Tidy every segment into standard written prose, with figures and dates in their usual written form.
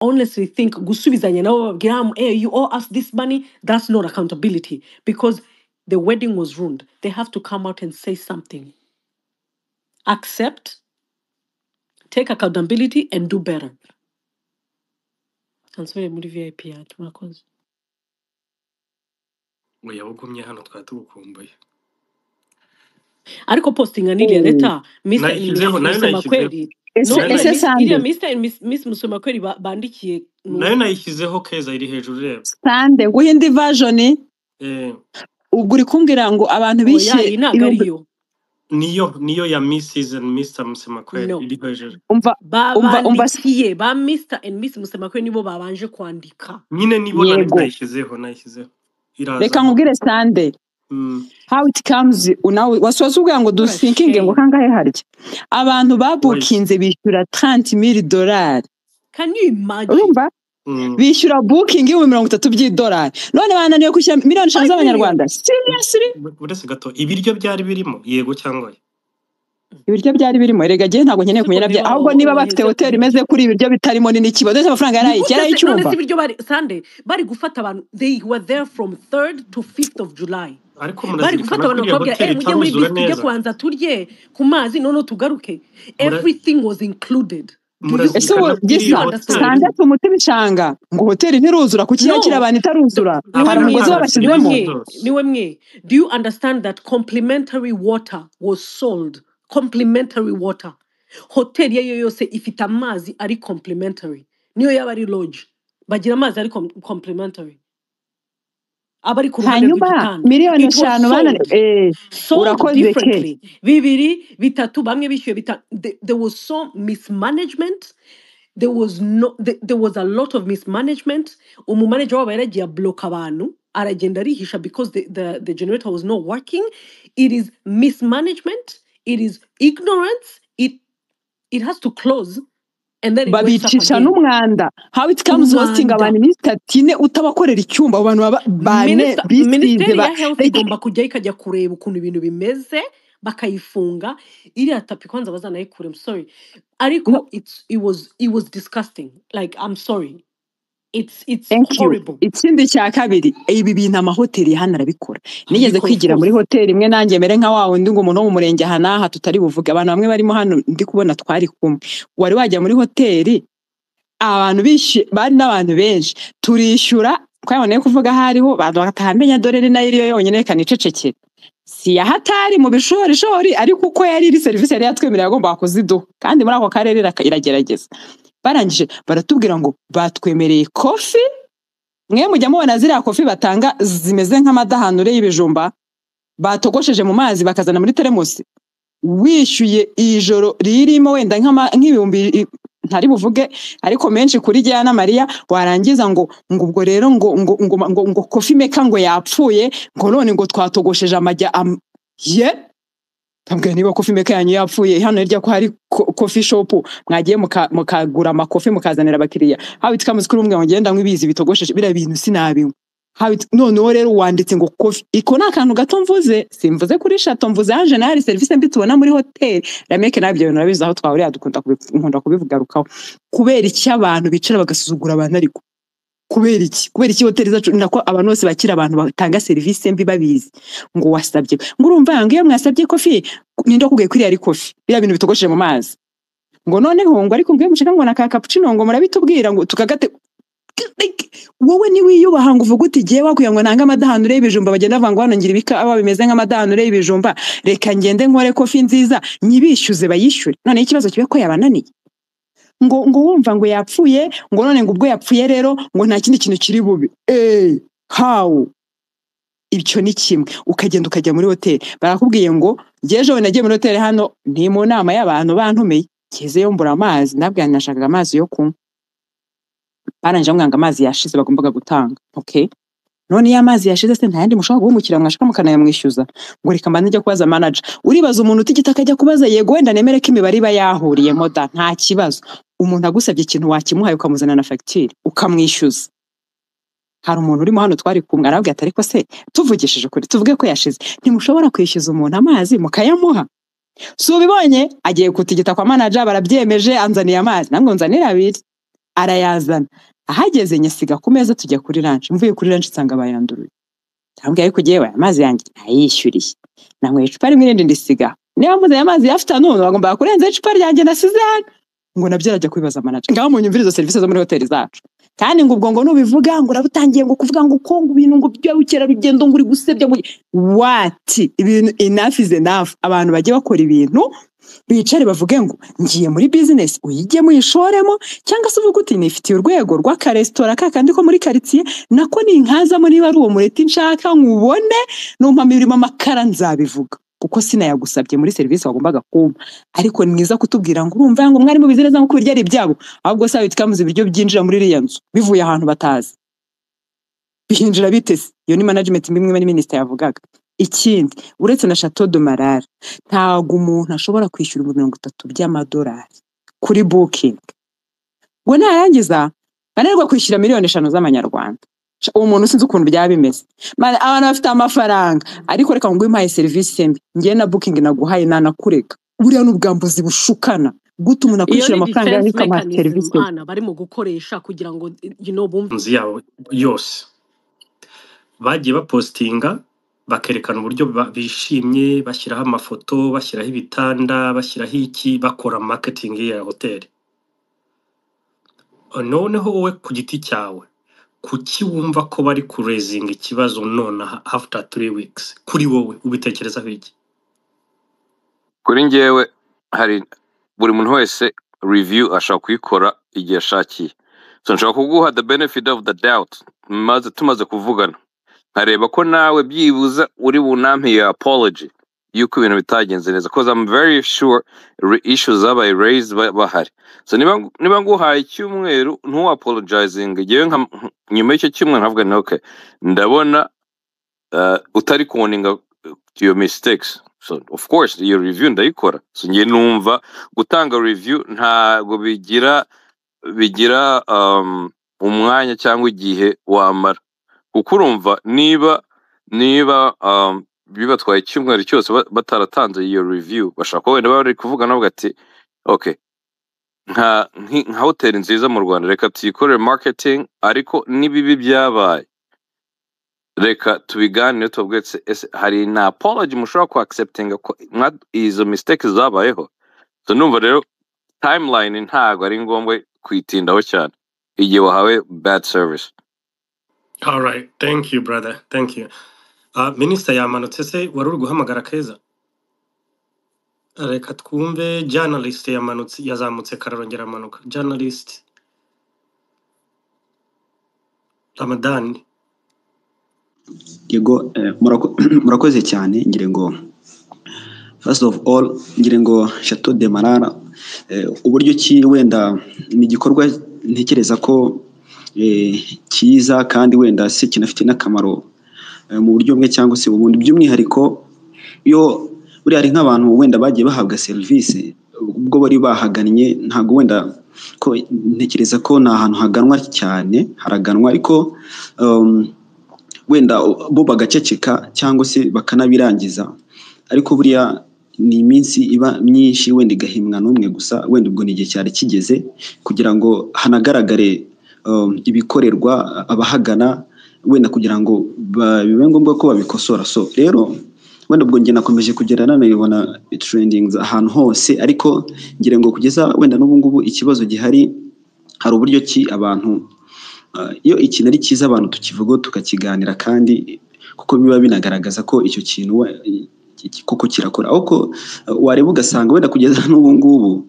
Honestly think gusubizanya nabo babwira, "Hey, you owe us this money," that's not accountability, because the wedding was ruined. They have to come out and say something, accept, take accountability and do better. Kansubire muri VIP yacu, murakoze. Oya, ugumye hano, twari tugukumbuye. Ariko postinga n'iriya letter, Mr and Nayishyizeho Miss nayo, nayishyizeho. Musemakweli. Ese No, Nayo ese iriya Sande Mr and Miss Musemakweli bandikiye nayo nuza. Nayishyizeho, Keza, iri hejuru, reba. Sande, nguhe indi version. Eh. Ubwo uri kumbwira ngo abantu Oya, bishyuye iyi ntabwo ibihumbi ariyo. Niyo ya Mrs and Mr Musemakweli. No. Iri hejuru. Umva, umva, umva. Babandikiye ba Mr and Miss Musemakweli, nibo babanje kwandika. Nyine nibo nari nayishyizeho, iraza. Reka nkubwire, Sande, how it comes. Nawe wasoza ubwira ngo What a dusinkinge ngo shame. Kangahe harya abantu Wait. babukinze bishyura 30 mille dolari? Can you imagine? Urumva, bishyura booking 30,000 by'idolari, none bananiwe kwishyura miliyoni 5 5 million. z'abanyarwanda? Seriously? Uretse gato, ibiryo byari birimo, yego cyangwa oya? Ibiryo byari birimo. Erega jyewe ntabwo nkeneye Ariko kumenya niba ahubwo niba bafite waheze ku hoteli biryo imeze kuri ibiryo bitarimo ni n'ikibazo. Ndetse amafaranga yari Ni ayiki? gute Yari se none ay'icyumba. se ibiryo bari Sande bari gufata abantu, they were there from 3rd to 5th of July. Ariko Bari murazirikana gufata ko abantu iriya bakababwira, hoteli "Eh, mujye muri itaruzura bisi, tujye neza. kubanza turye ku mazi, noneho tugaruke." Everything was included. Do you Ese ubu Murazirikana ko iriya do you gisa understand? hoteli Sande, umuti bicanga ngo hoteli ntiruzura, kuki yakira No. abantu itaruzura? Niwe Hari mwe umugozi ntabwo babashyizemo. Niwe serivisi mwe zose. Niwe mwe, do you understand that complimentary water was sold? Complimentary water. Hoteli iyo ariyo yose ifite amazi ari complimentary, niyo yaba ari lodge bagira amazi ari complimentary, aba ari ku ruhande Hanyuma rw'igitanda. miliyoni It was eshanu bana sold sold urakoze ke. differently, bibiri, bitatu, bamwe bishyuye bitanu. There was so mismanagement. There was no there was a lot of mismanagement. Umumanager wabo yaragiye abloka abantu, aragenda arihisha because the generator was not working. It is mismanagement, it is ignorance. It has to close and then it wakes up Babicisha again. n'umwanda. How it comes hosting Umwanda. abantu iminsi 30 utabakorera icyumba, abo bantu baba bane bisize Minisiteri ba ya health like, igomba kujyayo, ikajya kureba ukuntu ibintu bimeze, bakayifunga iriya tapi kwanza, bazanayikure. I'm sorry, ariko No, it was disgusting. Like, I'm sorry, it's Thank you. horrible. Ikindi cya kabiri, ibi bintu amahoteli hano arabikora. Nigeze Arabikora, of kwigira muri course. hoteli imwe, nanjye mere nka wa wundi ngo umuntu wo mu murenge aha n'aha tutari buvuge, abantu bamwe barimo hano ndi kubona twari kumwe. Wari wajya muri hoteli, abantu bishyuye, bari n'abantu benshi, turishyura, twaboneye kuvuga aho ariho abantu batahamenya, dore ni nayo iriyo yonyine, reka nicecekere. Si ya hatari mu bishorishori, ariko uko yari iri, serivisi yari yatwemereye yagombaga kuziduha, kandi muri ako karere iragerageza. Barangije baratubwira ngo batwemereye coffee. Mwe mujya mubona ziriya coffee batanga zimeze nk'amadahanure y'ibijumba batogosheje mu mazi bakazana muri teremusi? Wishyuye ijoro ririmo wenda nk'ibihumbi ntari buvuge, ariko menshi kuri Jyana na Mariya, warangiza ngo ubwo rero ngo coffee maker ngo yapfuye, ngo none ngo twatogosheje amajya ye. Ndabwira, niba coffee maker yanyu yapfuye, hano hirya ko hari coffee shop, mwagiye mukagura amakofi mukazanira abakiriya? How it comes kuri umwe ngo ngenda nk'ibizi bitogosheje biriya bintu sinabinywa. Noneho rero wanditse ngo coffee. Iko ni akantu gato mvuze, simvuze kuri Chateau, mvuze en général serivisi mbi tubona muri hoteli. Rameke, nabyo bintu urabizi aho twahuriye, dukunda nkunda kubivugarukaho. Kubera iki abantu bicara bagasuzugura abantu? Ariko kubera iki? Kubera iki hoteli zacu, nako abantu bose bakira abantu batanga serivisi mbi babizi? Ngo wasabye, ngo urumva ngo iyo mwasabye coffee, ninde wakubwiye ko iriya ari coffee, biriya bintu bitogosheje mu mazi? Ngo noneho ngo ariko ngo iyo mushaka ngo na ka cappuccino ngo murabitubwira ngo tukagate. Like, wowe niwiyubaha ngo uvuge uti giye wakwiye ngo nange amadahanure y'ibijumba, bagenda bavuga ngo hano ngira ibikawa bimeze nk'amadahanure y'ibijumba, reka ngende nkore coffee nziza nyibishyuze, bayishyure. Noneho ikibazo kibe ko yabananiye, ngo wumva ngo yapfuye, ngo none ngo ubwo yapfuye rero ngo nta kindi kintu kiri bube. How? Ibyo ni kimwe. Ukagenda ukajya muri hoteli, barakubwiye ngo ejo nagiye muri hoteli hano, ni mu nama y'abantu bantumiye, ngezeyo mbura amazi. Ndabwira nashakaga amazi yo kunywa, barangije bambwira ngo amazi yashize bagombaga gutanga. Okay, none iyo amazi yashize se nta yandi mushobora guha umukiriya, mwashaka mukanayamwishyuza? Ngo reka mbanze njya kubaza manager. Uribaza umuntu utigita akajya kubaza? Yego, wenda nemere ko imibare iba yahuriyemo da, nta kibazo. Umuntu agusabye ikintu wakimuhaye, ukamuzana na fagitire, ukamwishyuza. Hari umuntu urimo hano twari kumwe, arabwira ati: "Ariko se tuvugishije ukuri, tuvuge ko yashize, ntimushobora kwishyuza umuntu amazi mukayamuha?" Si ubibonye, agiye kutigita kwa manager, barabyemeje, anzaniye amazi, ntabwo nzanira abiri. Arayazana, ahageze nyasiga ku meza, tujya kuri lunch. Mvuye kuri lunch nsanga bayanduruye. Ndamubwira, ariko jyewe aya mazi yanjye nayishyuriye, nanyweye icupa rimwe, irindi ndisiga. Niba muzanye amazi ya afternoon, bagomba kurenza icupa ryanjye nasize hano. Ngo nabyo arajya kubibaza manager. Ngaho munyumvire izo serivisi zo muri hoteli zacu. Kandi ngo ubwo ngo nubivuga ngo urabutangiye ngo kuvuga ngo uko ngo ibintu ngo by'ubukerarugendo, ngo uri gusebya, ngo what? Ibintu, enough is enough. Abantu bajye bakora ibintu, bicare bavuge ngo ngiye muri business, uyijyemo, uyishoremo, cyangwa se uvuge uti nifitiye urwego rw'akaresitora kakandi ko muri karitsiye, nako ninkazamo, niba ari uwo mureti nshaka nkubone, numpamo irimo amakara nzabivuga, kuko sinayagusabye muri serivisi wagombaga kumpa. Ariko ni mwiza kutubwira ngo urumva ngo mwari mubizi neza ngo ibiryo ari ibyabo. Ahubwo se bitikamuze, ibiryo byinjira muri iriya nzu bivuye ahantu batazi, bihinjira bitese? Iyo ni management mbi imwe minisita yavugaga. Ikindi, uretse na Chateau de Marara, ntabwo umuntu ashobora kwishyura 30,000 by'amadolari kuri booking, ngo narangiza ananirwa kwishyura 5 miliyoni z'amanyarwanda. Uwo muntu sinzi ukuntu byaba bimeze. Abantu bafite amafaranga, ariko reka ngo impaye serivisi mbi, ngewe na booking naguhaye nanakurega. Buriya ni ubwambuzi bushukana. Gute umuntu Iyo akwishyura ni amafaranga defense ariko akamuha mechanism serivisi mbi? Ana barimo gukoresha kugira ngo bumve Inzu yabo yose bagiye bapostinga, bakerekana uburyo bishimye, bashyiraho amafoto, bashyiraho ibitanda, bashyiraho iki, bakora marketing ya hoteli. Noneho wowe ku giti cyawe, kuki wumva ko bari kuraisinga ikibazo nonaha after 3 weeks? Kuri wowe ubitekerezaho iki? Kuri njyewe, hari buri muntu wese review ashobora kuyikora igihe ashakiye. So nshobora kuguha the benefit of the doubt maze tumaze kuvugana, nkareba ko nawe byibuze uri bunampe iyo apology yuko ibintu bitagenze neza, cause I'm very sure issues zabaye raised bahari. So niba nguhaye icyumweru ntu apologizing, ngewe nka nyuma y'icyo cyumweru nkavuga nti okay, ndabona utari kuowninga to your mistakes, so of course iyo review ndayikora. So ngiye numva gutanga review ntabwo bigira umwanya cyangwa igihe wamara, kuko urumva niba bibatwaye icyumweru cyose bataratanze iyo review, bashobora kuba wenda bari kuvuga navuga ati okay, nka hoteli nziza mu Rwanda, reka tuyikorere marketing, ariko n'ibibi byabaye reka tubiganire, tuvuge ese ese hari na apology mushobora ku acceptinga ko izo mistakes zabayeho. So numva rero timeline ntabwo ari ngombwa kuyitindaho cyane igihe wahawe bad service. All right, thank you brother, thank you. Minister yamanutse se? Wari uri guhamagara Keza. Reka twumve journalist yamanutse, yazamutse kararongera amanuka. Journalist Ramadani. Yego, murakoze cyane. Ngira ngo first of all, ngira ngo Chateau de Marara, uburyo ki wenda ni igikorwa ntekereza ko cyiza, kandi wenda se kinafite n'akamaro mu buryo bumwe cyangwa se ubundi, by'umwihariko iyo buriya hari nk'abantu wenda bagiye bahabwa serivisi ubwo bari bahagannye. Ntabwo wenda ko ntekereza ko ni ahantu haganwa cyane, haraganwa, ariko wenda bo bagaceceka cyangwa se bakanabirangiza. Ariko buriya ni iminsi iba myinshi, wenda igahimwa n'umwe gusa, wenda ubwo ni igihe cyari kigeze kugira ngo hanagaragare ibikorerwa abahagana, wenda kugira ngo bibe ngombwa ko babikosora. So rero wenda ubwo njye nakomeje kugera nanabibona trendings ahantu hose, ariko ngira ngo kugeza wenda n'ubu ngubu ikibazo gihari, hari uburyo ki abantu iyo ikintu ari cyiza abantu tukivuga, tukakiganira, kandi kuko biba binagaragaza ko icyo kintu koko kirakora. Ariko wareba ugasanga wenda kugeza n'ubu ngubu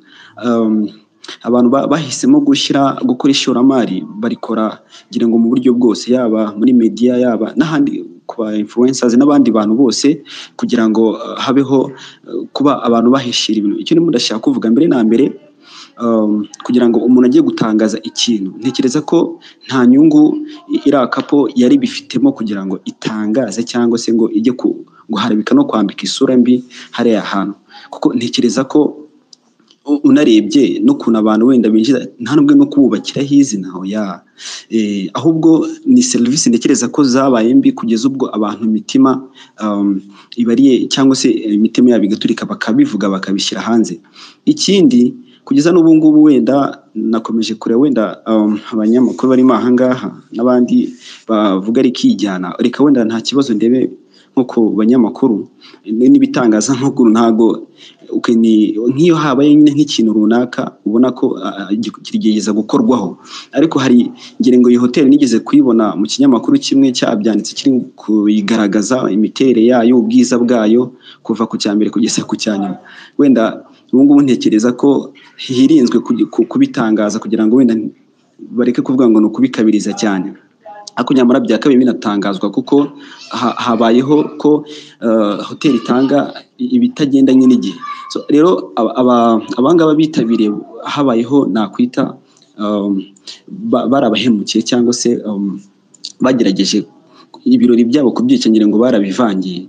abantu bahisemo gushyira gukora ishoramari, barikora ngira ngo mu buryo bwose, yaba muri media, yaba n'ahandi ku ba influencers n'abandi bantu bose, kugira ngo habeho kuba abantu bahishira ibintu. Icyo ndimo ndashaka kuvuga mbere na mbere, kugira ngo umuntu agiye gutangaza ikintu, ntekereza ko nta nyungu iriya couple yari bifitemo kugira ngo itangaze cyangwa se ngo ijye guharabika no kwambika isura mbi hariya hantu, kuko ntekereza ko unarebye n'ukuntu abantu wenda binjira, nta nubwo no kububakiraho izina, oya, ahubwo ni serivisi ntekereza ko zabaye mbi kugeza ubwo abantu imitima ibariye cyangwa se imitima yabo igaturika, bakabivuga, bakabishyira hanze. Ikindi, Kugeza n'ubu ngubu wenda nakomeje kureba wenda abanyamakuru barimo aha ngaha n'abandi bavuga rikijyana, reka wenda nta kibazo ndebe nko ku banyamakuru n'ibitangazamakuru, ntago okay, ni nk'iyo habaye nyine nk'ikintu runaka ubona ko kigerageza gukorwaho, ariko hari ngira ngo iyi hoteli nigeze kuyibona mu kinyamakuru kimwe cyabyanditse kiri kuyigaragaza imiterere yayo, ubwiza bwayo kuva ku cya mbere kugeza ku cya nyuma. Wenda ubu ngubu ntekereza ko hirinzwe kubitangaza kugira ngo wenda bareke kuvuga ngo ni ukubikabiriza cyane, ariko nyamara byakabaye binatangazwa kuko habayeho ko hoteli itanga ibitagendanye n'igihe. So, rero abangaba bitabiriye habayeho nakwita barabahemukiye cyangwa se bagerageje ibirori byabo kubyica, ngira ngo barabivangiye.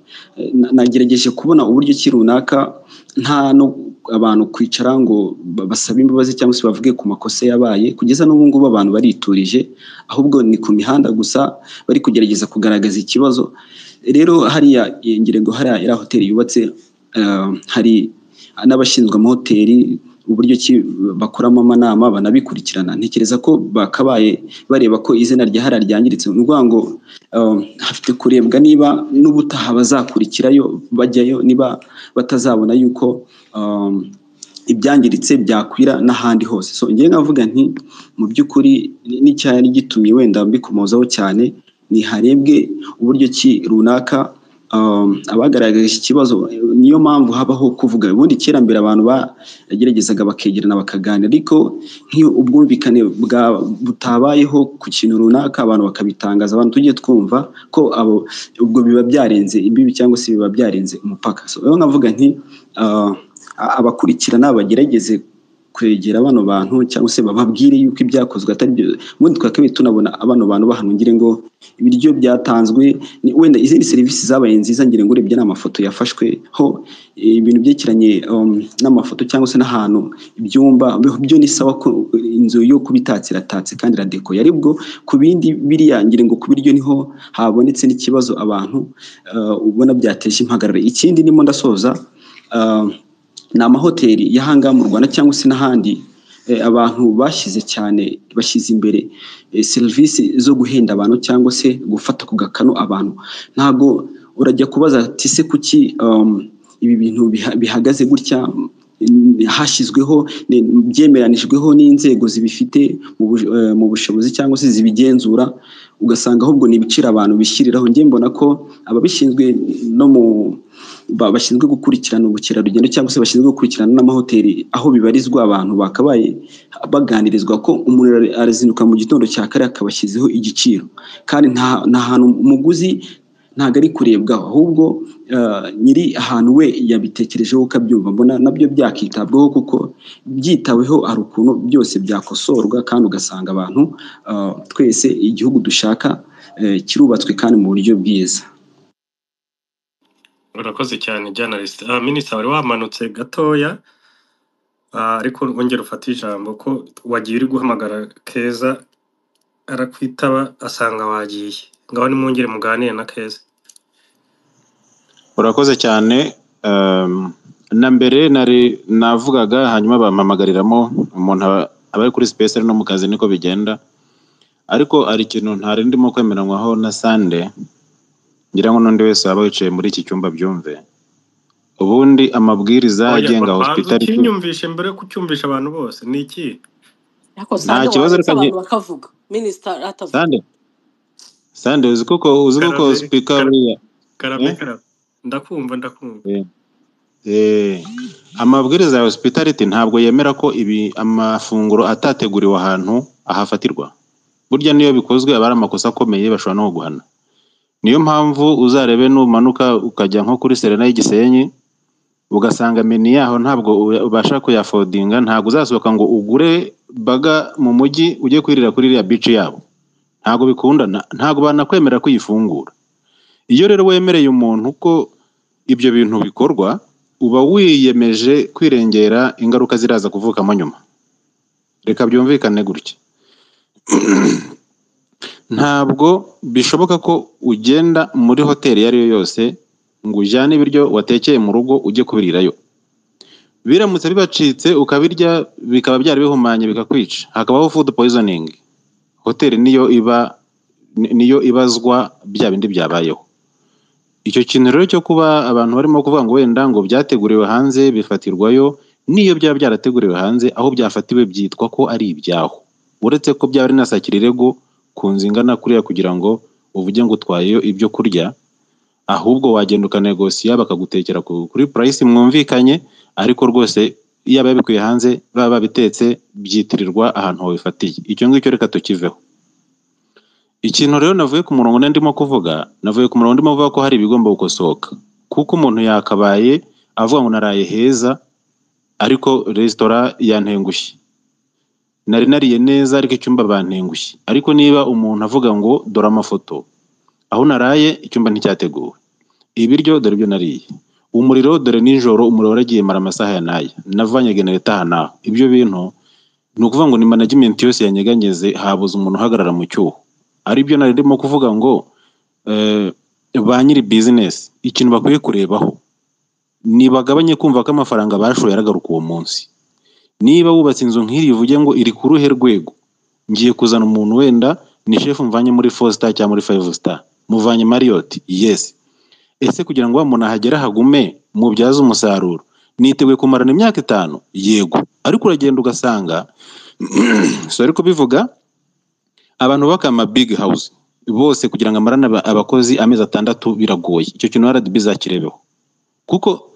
Nagerageje kubona uburyo ki runaka nta no abantu kwicara ngo basabe imbabazi cyangwa se bavuge ku makosa yabaye. Kugeza n'ubu ngubu abantu bariturije, ahubwo ni ku mihanda gusa bari kugerageza kugaragaza ikibazo. Rero hariya ngira ngo hariya iriya hoteli yubatse, hari n'abashinzwe amahoteli uburyo ki bakoramo amanama banabikurikirana. Ntekereza ko bakabaye bareba ko izina rya hariya ryangiritse, ni ukuvuga ngo hafite kurebwa niba n'ubutaha bazakurikirayo bajyayo, niba batazabona yuko ibyangiritse byakwira n'ahandi hose. So ngewe nkavuga nti mu by'ukuri n'icyari gitumye wenda mbikomozaho cyane ni harebwe uburyo ki runaka abagaragaje ikibazo. Niyo mpamvu habaho kuvuga. Ubundi kera mbere abantu bageragezaga bakegerana bakaganira, ariko nk'iyo ubwumvikane butabayeho ku kintu runaka abantu bakabitangaza, abantu tujye twumva ko abo ubwo biba byarenze imbibi cyangwa se biba byarenze umupaka. So rero nkavuga nti abakurikirana bagerageze kwegera bano bantu cyangwa se bababwire yuko ibyakozwe atari byo. Ubundi twakabaye tunabona bano bantu bahano, ngire ngo ibiryo byatanzwe wenda izindi serivisi zabaye nziza, ngira ngo urebye n'amafoto yafashwe ho ibintu byerekeranye n'amafoto cyangwa se n'ahantu ibyumba byo ni sawa, ko inzu yo kubitatse iratatse kandi iradekoye, aribwo ku bindi biriya ngira ngo ku biryo niho habonetse n'ikibazo abantu ubona byateje impagarara. Ikindi ndimo ndasoza, ni amahoteli y'ahangaha mu Rwanda cyangwa se n'ahandi, abantu bashyize cyane bashyize imbere serivisi zo guhenda abantu cyangwa se gufata ku gakanu abantu. Ntabwo urajya kubaza ati se kuki ibi bintu bihagaze gutya, hashyizweho byemeranijweho n'inzego zibifite mu bushobozi cyangwa se zibigenzura, ugasanga ahubwo ni ibiciro abantu bishyiriraho. Njye mbona ko ababishinzwe no mu bashinzwe gukurikirana ubukerarugendo cyangwa se bashinzwe gukurikirana n'amahoteli aho bibarizwa, abantu bakabaye baganirizwa ko umuntu arazinduka mu gitondo cya kare akabashyizeho igiciro, kandi nta hantu umuguzi ntabwo ari kurebwaho, ahubwo nyiri ahantu we yabitekerejeho ukabyumva. Mbona nabyo byakitabwaho, kuko byitaweho hari ukuntu byose byakosorwa, kandi ugasanga abantu twese igihugu dushaka kirubatswe kandi mu buryo bwiza. Urakoze cyane journalist. Minisita wari wamanutse gatoya, ariko wongera ufate ijambo ko wagiye uri guhamagara Keza arakwitaba asanga wagiye. Ngaho nimwongere muganire na Keza. Urakoze cyane. Na mbere nari navugaga hanyuma bampamagariramo, umuntu aba ari kuri space ari no mu kazi niko bigenda, ariko hari ikintu ntari ndimo kwemeranywaho na Sande, ngira ngo n'undi wese waba wicaye muri iki cyumba byumve. Ubundi amabwiriza Oya, agenga banza hospitality ukinyumvishe mbere yo kucyumvisha abantu bose ni iki? Ariko nta Sande kibazo, waretse reka abantu bakavuga, minisita atavuga. Sande uzi koko Karabe speaker buriya karabe karabe ndakumva. Amabwiriza ya hospitality ntabwo yemera ko ibi amafunguro atateguriwe ahantu ahafatirwa. Burya niyo bikozwe aba ari amakosa akomeye, bashobora no kuguhana. Niyo mpamvu uzarebe numanuka ukajya nko kuri Serena y'Igisenyi ugasanga menu yaho ntabwo ubasha kuyafodinga, ntabwo uzasohoka ngo ugure baga mu mujyi ujye kwirira kuri iriya beach yabo, ntabwo bikunda, ntabwo banakwemerera kuyifungura. Iyo rero wemereye umuntu ko ibyo bintu bikorwa, uba wiyemeje kwirengera ingaruka ziraza kuvukamo nyuma. Reka byumvikane gutya, ntabwo bishoboka ko ugenda muri hoteli iyo ari yo yose ngo ujyane ibiryo watekeye mu rugo ujye kubirirayo. Biramutse bibacitse ukabirya bikaba byari bihumanye bikakwica, hakabaho food poisoning, hoteli niyo iba niyo ibazwa bya bindi byabayeho. Icyo kintu rero cyo kuba abantu barimo kuvuga ngo wenda ngo byateguriwe hanze bifatirwayo, niyo byaba byarateguriwe hanze aho byafatiwe byitwa ko ari ibyaho, uretse ko byaba ari na sakirirego ku nzu ingana kuriya kugira ngo uvuge ngo utwayeyo ibyo kurya, ahubwo wagenda ukanegosiya bakagutekera kuri price mwumvikanye, ariko rwose yaba yabikuye hanze baba babitetse byitirirwa ahantu wabifatiye. Icyo ngicyo reka tukiveho. Ikintu rero navuye ku murongo nari ndimo kuvuga, navuye ku murongo ndimo kuvuga ko hari ibigomba gukosoka, kuko umuntu yakabaye avuga ngo naraye heza ariko resitora yantengushye, nari nariye neza ariko icyumba bantengushye. Ariko niba umuntu avuga ngo dore amafoto aho naraye icyumba nticyateguwe, ibiryo dore ibyo nariye, umuriro dore nijoro umuriro waragiye mara amasaha ya n'aya, navanye genereta aha n'aha, ibyo bintu ni ukuvuga ngo ni management yose yanyeganyeze, habuze umuntu uhagarara mu cyuho. Aribyo nari ndimo kuvuga ngo ba nyiri business ikintu bakwiye kurebaho nibagabanye kumva ko amafaranga bashoye aragaruka uwo munsi. Niba wubatse inzu nk'iri uvuge ngo iri ku ruhe rwego, ngiye kuzana umuntu wenda ni chef mvanye muri 4 star cyangwa muri 5 star, muvanye Marriott, yes. Ese kugira ngo wa muntu ahagere hagume mubyaze umusaruro, niteguye kumarana imyaka 5? Yego. Ariko uragenda ugasanga sorry kubivuga, abantu bubaka ama big house bose kugira ngo amarane abakozi amezi 6 biragoye. Icyo kintu RDB izakirebeho, kuko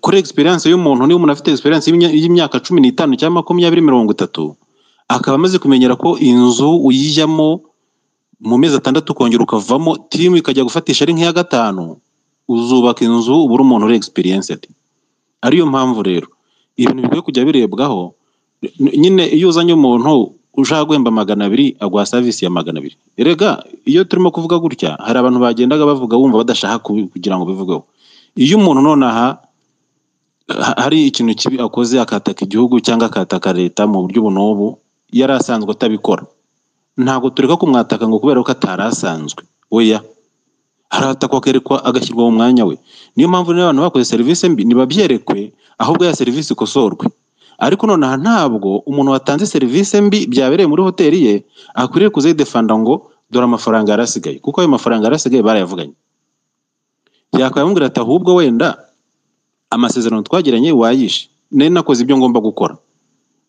kuri experience y'umuntu, niba umuntu afite experience y'imyaka 15 cyangwa 20 30, akaba amaze kumenyera ko inzu uyijyamo mu mezi 6 ukongera ukavamo, team ikajya gufatisha ari nk'iya 5, uzubaka inzu ubura umuntu uri experienced. Ariyo mpamvu rero ibintu bikwiye kujya birebwaho. Nyine iyo uzanye umuntu ushaka guhemba 200 aguha service ya 200. Erega iyo turimo kuvuga gutya hari abantu bagendaga bavuga wumva badashaka kugira ngo bivugeho. Iyo umuntu nonaha hari ikintu kibi akoze akataka igihugu cyangwa akataka leta mu buryo ubu n'ubu, yari asanzwe atabikora, ntabwo tureka kumwataka ngo kubera ko atari asanzwe. Oya, aratakwa akerekwa agashyirwa mu mwanya we. Niyo mpamvu niba abantu bakoze serivisi mbi ntibabyerekwe, ahubwo ya serivisi ikosorwe. Ariko nonaha ntabwo umuntu watanze serivisi mbi byabereye muri hoteli ye akwiriye kuzayidefanda ngo dore amafaranga yarasigaye, kuko ayo mafaranga yarasigaye barayavuganye. Yakabaye amubwira ati ahubwo wenda amasezerano twagiranye wayishe, nari nakoze ibyo ngomba gukora,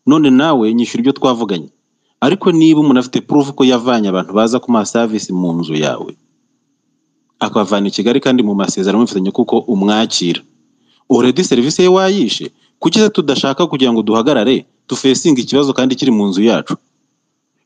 none nawe nyishyura ibyo twavuganye. Ariko niba umuntu afite proof ko yavanye abantu baza kumuha service mu nzu yawe, akabavana i Kigali kandi mu masezerano mufitanye kuko umwakira, already service ye wayishe, kuki se tudashaka kugira ngo duhagarare tufesinge ikibazo kandi kiri mu nzu yacu?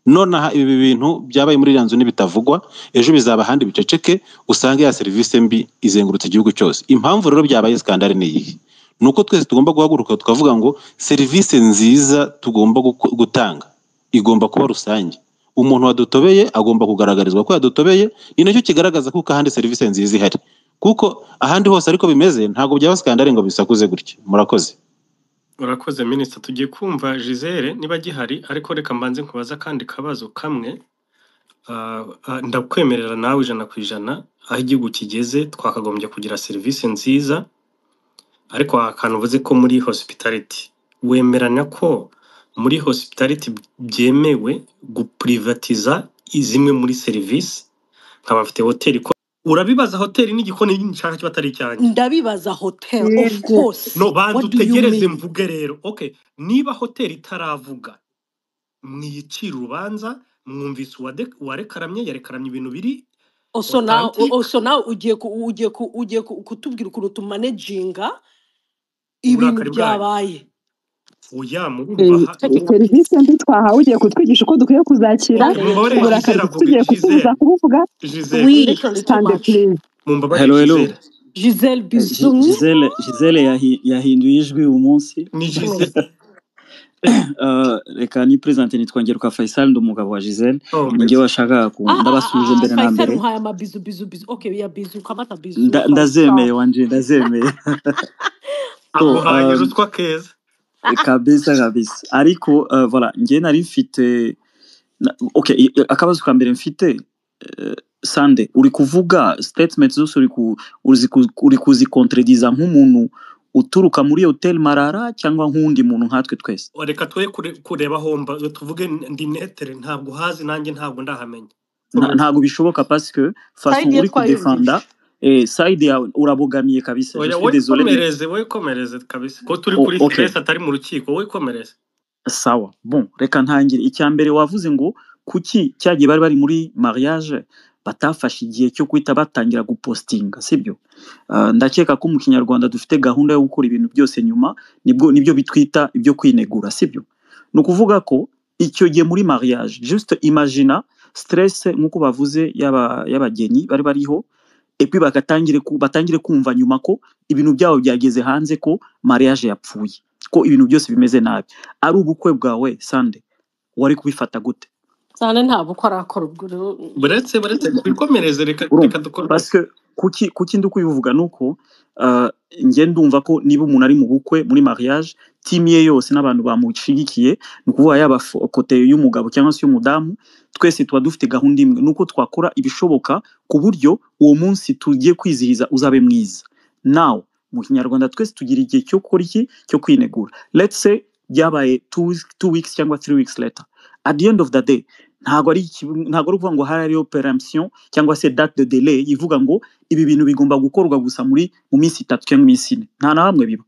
Nonaha ibi bintu byabaye muri iriya nzu nibitavugwa, ejo bizaba ahandi biceceke, usange ya serivisi mbi izengurutse igihugu cyose. Impamvu rero byabaye skandale ni iyihe? Ni uko twese tugomba guhaguruka tukavuga ngo serivisi nziza tugomba gutanga igomba kuba rusange. Umuntu wadutobeye agomba kugaragarizwa ko yadutobeye, ni nacyo kigaragaza ko ahandi serivisi nziza ihari, kuko ahandi hose ariko bimeze ntabwo byaba skandale ngo bisakuze gutya. Murakoze. Urakoze minisita. Tugiye kumva Gisele niba gihari, ariko reka mbanze nkubaza akandi kabazo kamwe. Ndakwemerera nawe 100% aho igihugu kigeze twakagombye kugira serivisi nziza, ariko akantu uvuze ko muri hospitality, wemeranya ko muri hospitality byemewe guprivatiza zimwe muri serivisi? Nkaba mfite hoteli ko urabibaza hoteli n'igikoni nshaka kiba atari icyanjye. Ndabibaza hotel of Yego. course. No, banza What do you utegereze mean? mvuge rero. Okay, niba hoteli itaravuga mwiyicira urubanza, mwumvise uwarekaramye yarekaramye ibintu biri Also now, authentic. also now ugiye kutubwira ukuntu tumanaginga ibintu Uburakari bwayo. byabaye. Oya, murumva Taking a Serivisi piece. mbi twahawe ugiye kutwigisha uko dukwiye kuzakira, Okay, mumbabarire uburakari Gisele avuge. tugiye kutubuza Gisele, kubuvuga. Gisele, Oui. Literally too Stand much. please. mumbabarire Hello, hello. Gisele. Gisele Bisou. Gisele yahinduye ijwi uyu munsi. Ni Gisele. Reka ni presente, nitwa Ngeruka Faisal, ndi umugabo wa Gisele. Oh, Ninjye merci. washakaga ndabasuje mbere na Faisal mbere. uhaye amabizu bizu bizu. Okay, ya bizu kamata bizu Faisal. Ndazemeye wanje, ndazemeye. So, Aguhaye ruswa keza. Kabisa kabisa. Ariko voilà, njye nari mfite okay, akabazo ka mbere mfite, Sande, uri kuvuga statement zose uri kuzikontrediza nk'umuntu Uturuka muri Hotel Marara cyangwa nk'undi muntu nkatwe twese? Reka twe kureba homba, tuvuge ndi netere, ntabwo hazi nanjye ntabwo ndahamenya. Ntabwo bishoboka parce que façon Side ye uri kudefanda twayumvise. Side yawe urabogamiye kabisa. Je Oya, suis wowe désolé mais komereze, wowe komereze kabisa ko turi kuri ok. stress atari mu rukiko, wowe komereze. Sawa, bon, reka ntangire. Icya mbere wavuze ngo kuki cyagiye bari muri mariage batafashe igihe cyo guhita batangira gupostinga, sibyo? Ndakeka ko mu Kinyarwanda dufite gahunda yo gukora ibintu byose nyuma, nibwo nibyo bitwita ibyo kwinegura, sibyo? Ni ukuvuga ko icyo gihe muri mariage, just imagine stress nk'uko bavuze y'abageni bari bariho, et puis batangire kumva nyuma ko ibintu byabo byageze hanze, ko mariage yapfuye, ko ibintu byose bimeze nabi. Ari ubukwe bwawe Sande, wari kubifata gute? Cyane, nta bukwe arakora ubwo rero. Buretse twikomereze, reka Urumva? reka dukomeze. Parce que kuki ndi kubivuga nuko njye ndumva ko niba umuntu ari mu bukwe, muri mariage, team ye yose n'abantu bamushigikiye, ni ukuvuga yaba côté y'umugabo cyangwa se y'umudamu, twese tuba dufite gahunda imwe, nuko twakora ibishoboka ku buryo uwo munsi tugiye kwizihiza uzabe mwiza. Now mu Kinyarwanda twese tugira igihe cyo gukora iki, cyo kwinegura. Let's say byabaye 2 weeks cyangwa 3 weeks later. At the end of the day, ntabwo ari ukuvuga ngo hari hariho péremption cyangwa se date de délai ivuga ngo ibi bintu bigomba gukorwa gusa mu minsi 3 cyangwa iminsi 4. Nta na hamwe biba,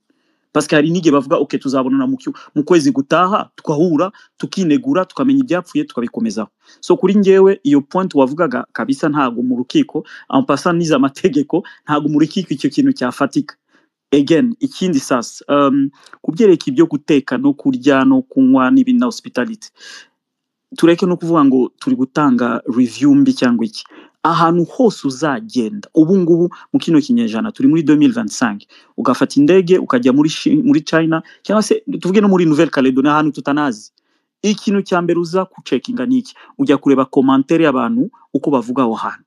parce que hari n'igihe bavuga ok, tuzabonana mu kwezi gutaha, tugahura, tukinegura, tukamenya ibyapfuye, tukabikomezaho. So kuri njyewe iyo point wavugaga kabisa, ntabwo mu rukiko, en passant nize amategeko, ntabwo mu rukiko icyo kintu cyafatika. Again, ikindi sasa, kubyerekeye ibyo guteka no kurya no kunywa n'ibindi na hospitality, tureke no kuvuga ngo turi gutanga review mbi cyangwa iki. Ahantu hose uzagenda ubu ngubu mu kino kinyejana turi muri 2025, ugafata indege ukajya muri China cyangwa se tuvuge no muri Nouvelle Caledonie, ahantu tutanazi, ikintu cya mbere uza kucekinga ni iki? Ujya kureba commentaire y'abantu uko bavuga aho hantu.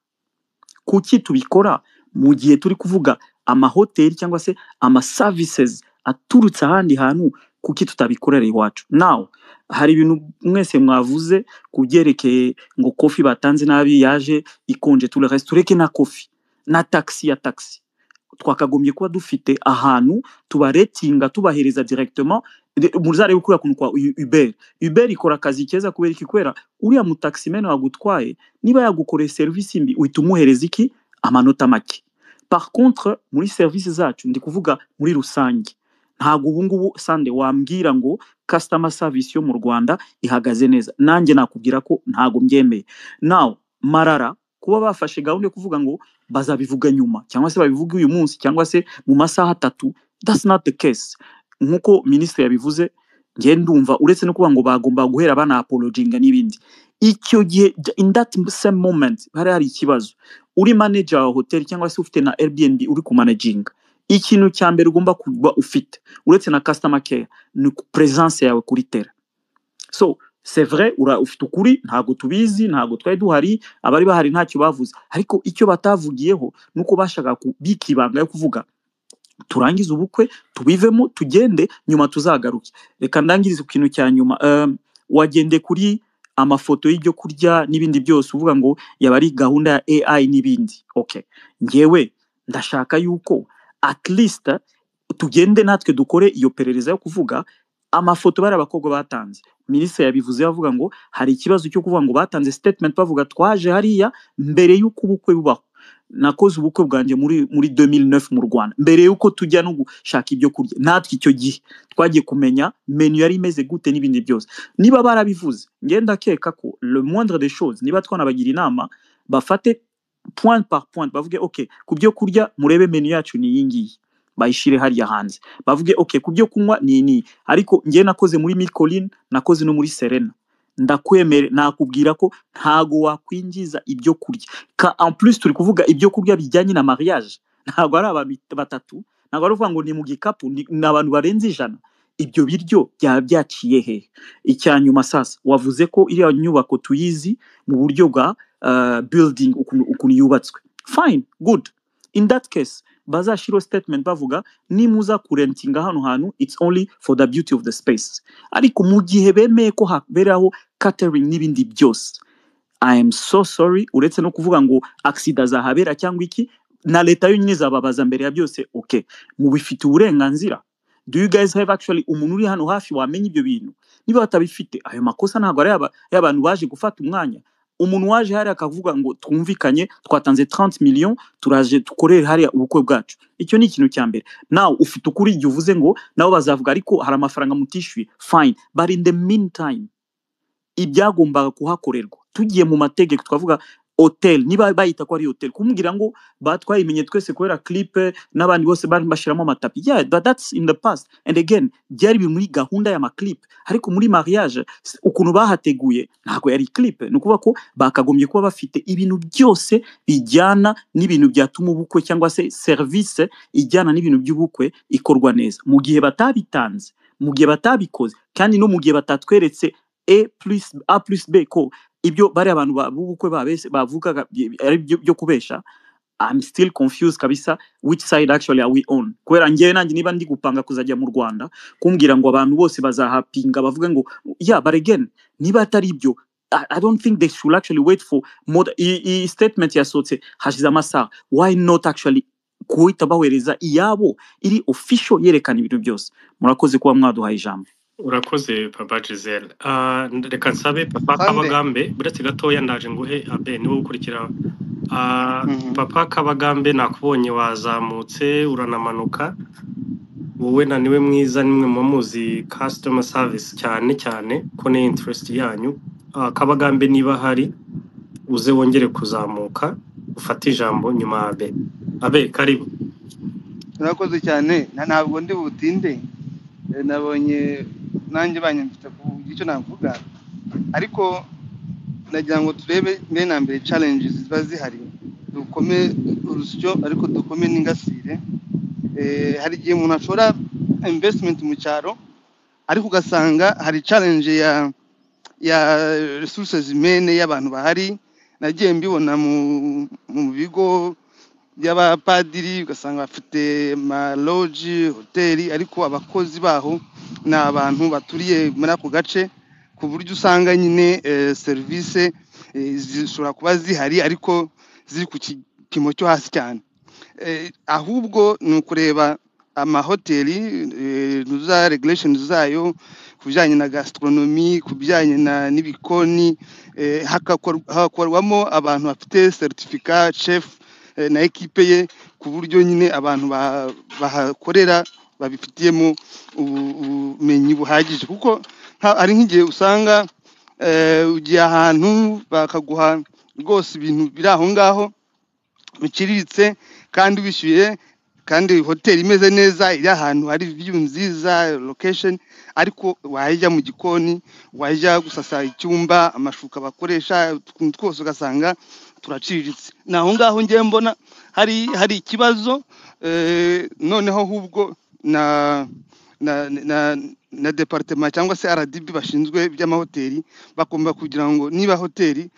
Kuki tubikora mu gihe turi kuvuga amahoteli cyangwa se ama services aturutse ahandi hantu? Kuki tutabikorera iwacu? Now hari ibintu mwese mwavuze ku byerekeye ngo coffee batanze nabi, yaje ikonje, tout le reste. Tureke na coffee na taxi ya taxi, twakagombye kuba dufite ahantu tubaretinga, tubahereza directement. Muzarebe kuriya kuntu kwa Uber. Uber ikora akazi keza kubera iki? Kubera uriya mutaximene wagutwaye, niba yagukoreye serivisi mbi, uhita umuhereza iki? Amanota make. Par contre muri serivisi zacu, ndi kuvuga muri rusange, ntabwo ubu ngubu Sande wambwira ngo customer service yo mu Rwanda ihagaze neza. Nanjye nakubwira ko ntabwo mbyemeye. Now Marara kuba bafashe gahunda yo kuvuga ngo bazabivuga nyuma, cyangwa se babivuge uyu munsi, cyangwa se mu masaha 3, that's not the case. Nk'uko minisitiri yabivuze, njye ndumva uretse no kuvuga ngo bagomba guhera bana apologinga n'ibindi, icyo gihe in that same moment hari ikibazo. Uri manager wa hotel cyangwa se ufite na Airbnb uri kumanaginga, ikintu cya mbere ugomba kuba ufite uretse na customer care ni presence yawe kuri terrain. So c'est vrai, ufite ukuri, ntabwo tubizi, ntabwo twari duhari, abari bahari ntacyo bavuze. Ariko icyo batavugiyeho nuko bashaka kubika ibanga yo kuvuga turangize ubukwe, tubivemo, tugende, nyuma tuzagaruke. Reka ndangirize ku kintu cya nyuma. Wagende kuri amafoto y'ibyo kurya n'ibindi byose, uvuga ngo yaba ari gahunda ya AI n'ibindi. Okay, njyewe ndashaka yuko at least tugende natwe dukore iyo perereza yo kuvuga amafoto bari abakobwa batanze. Minisitiri yabivuze avuga ngo hari ikibazo cyo kuvuga ngo batanze statement bavuga twaje hariya mbere y'uko ubukwe bubaho. Nakoze ubukwe bwanjye muri 2009 mu Rwanda, mbere y'uko tujya no gushaka ibyo kurya, natwe icyo gihe twagiye kumenya menu yari imeze gute n'ibindi byose. Niba barabivuze, ngenda ndakeka ko le moindre des choses, niba twanabagira inama, bafate point par point, bavuge ok, ku byo kurya murebe menu yacu ni iyi ngiyi, bayishire hariya hanze, bavuge ok, ku byo kunywa ni iyi. Ariko njye nakoze muri Mille Collines, nakoze no muri Serena, ndakwemere nakubwira ko ntago wakwinjiza ibyo kurya ka en plus turi kuvuga ibyo kurya bijyanye na mariage, ntago ari abantu batatu, ntago ari ukuvuga ngo ni mu gikapu, ni abantu barenze 100. Ibyo biryo byaba byaciye hehe? Icya nyuma sasa, wavuze ko iriya nyubako tuyizi mu buryo bwa building, ukuntu yubatswe. Fine, good. In that case bazashiraho statement bavuga nimuza kurentinga hano hantu, it's only for the beauty of the space. Ariko mu gihe bemeye ko haberaho catering n'ibindi byose, I am so sorry, uretse no kuvuga ngo accident zahabera cyangwa iki. Na leta yonyine izababaza mbere ya byose, okay, mubifite uburenganzira? Do you guys have actually umuntu uri hano hafi wamenya ibyo bintu? Niba batabifite, ayo makosa ntabwo ari y'abantu baje gufata umwanya. Umuntu waje hariya akavuga ngo twumvikanye, twatanze 30 millions, turaje dukorere hariya ubukwe bwacu, icyo ni ikintu cya mbere. Nawe ufite ukuri igihe uvuze ngo nabo bazavuga ariko hari amafaranga mutishyuye, fine, but in the meantime ibyagombaga kuhakorerwa, tugiye mu mategeko twavuga hotel, niba bayita ko ari hotel, kumbwira ngo batwayimenye twese kubera clip n'abandi bose bari bashyiramo amatapi, yeah, but that's in the past. And again, byari biri muri gahunda y'amaclip, ariko muri mariage ukuntu bahateguye ntabwo yari clip. Ni ukuvuga ko bakagombye kuba bafite ibintu byose bijyana n'ibintu byatuma ubukwe cyangwa se service ijyana n'ibintu by'ubukwe ikorwa neza. Mu gihe batabitanze, mu gihe batabikoze, kandi no mu gihe batatweretse A plus A plus B ko ibyo bari abantu b'ubukwe babese bavugaga ari byo kubesha, I'm still confused kabisa, which side actually are we on? Kubera njyewe nanjye niba ndi gupanga kuzajya mu Rwanda, kumbwira ngo abantu bose bazahapinga bavuge ngo yeah, but again, niba atari ibyo, I don't think they should actually wait for more. I statement yasohotse hashize amasaha, why not actually guhita bahereza iyabo iri official yerekana ibintu byose? Murakoze kuba mwaduhaye ijambo. Urakoze, Papa Gisele. Reka nsabe Papa Sande. Kabagambe, buretse gatoya, ndaje nguhe abe niwe ukurikira. Papa Kabagambe, nakubonye wazamutse uranamanuka. Wowe na niwe mwiza, nimwe muba muzi customer service cyane cyane ko ni interest yanyu. Kabagambe, niba hari uze wongere kuzamuka ufate ijambo nyuma ya abe. Abe, karibu. Urakoze cyane. Ntabwo ndi butinde. Nabonye nanjye banyumvise ku icyo navuga, ariko nagira ngo turebe mbere na mbere challenges ziba zihari, dukome urusyo ariko dukome n'ingasire. Hari igihe umuntu ashora investment mu cyaro, ariko ugasanga hari challenge ya resources humaine y'abantu bahari. Nagiye mbibona mu bigo by'abapadiri, ugasanga bafite amaloji, hoteli, ariko abakozi baho ni abantu baturiye muri ako gace, ku buryo usanga nyine serivisi zishobora kuba zihari ariko ziri ku gipimo cyo hasi cyane. Ahubwo ni ukureba amahoteli, za regulation zayo ku bijyanye na gastronomy, ku bijyanye n'ibikoni, hagakorwamo abantu bafite certificat, chef na ekipe ye, ku buryo nyine abantu bahakorera babifitiyemo ubumenyi buhagije, kuko hari nk'igihe usanga ugiye ahantu bakaguha rwose ibintu biri aho ngaho biciriritse kandi wishyuye, kandi hoteli imeze neza, iri ahantu hari view nziza, location, ariko wajya mu gikoni, wajya gusasa icyumba, amashuka bakoresha, utuntu twose ugasanga turaciriritse. Ni aho ngaho ngiye mbona hari ikibazo. Noneho ahubwo na departement cyangwa se RDB bashinzwe iby'amahoteli bagomba kugira ngo niba hoteli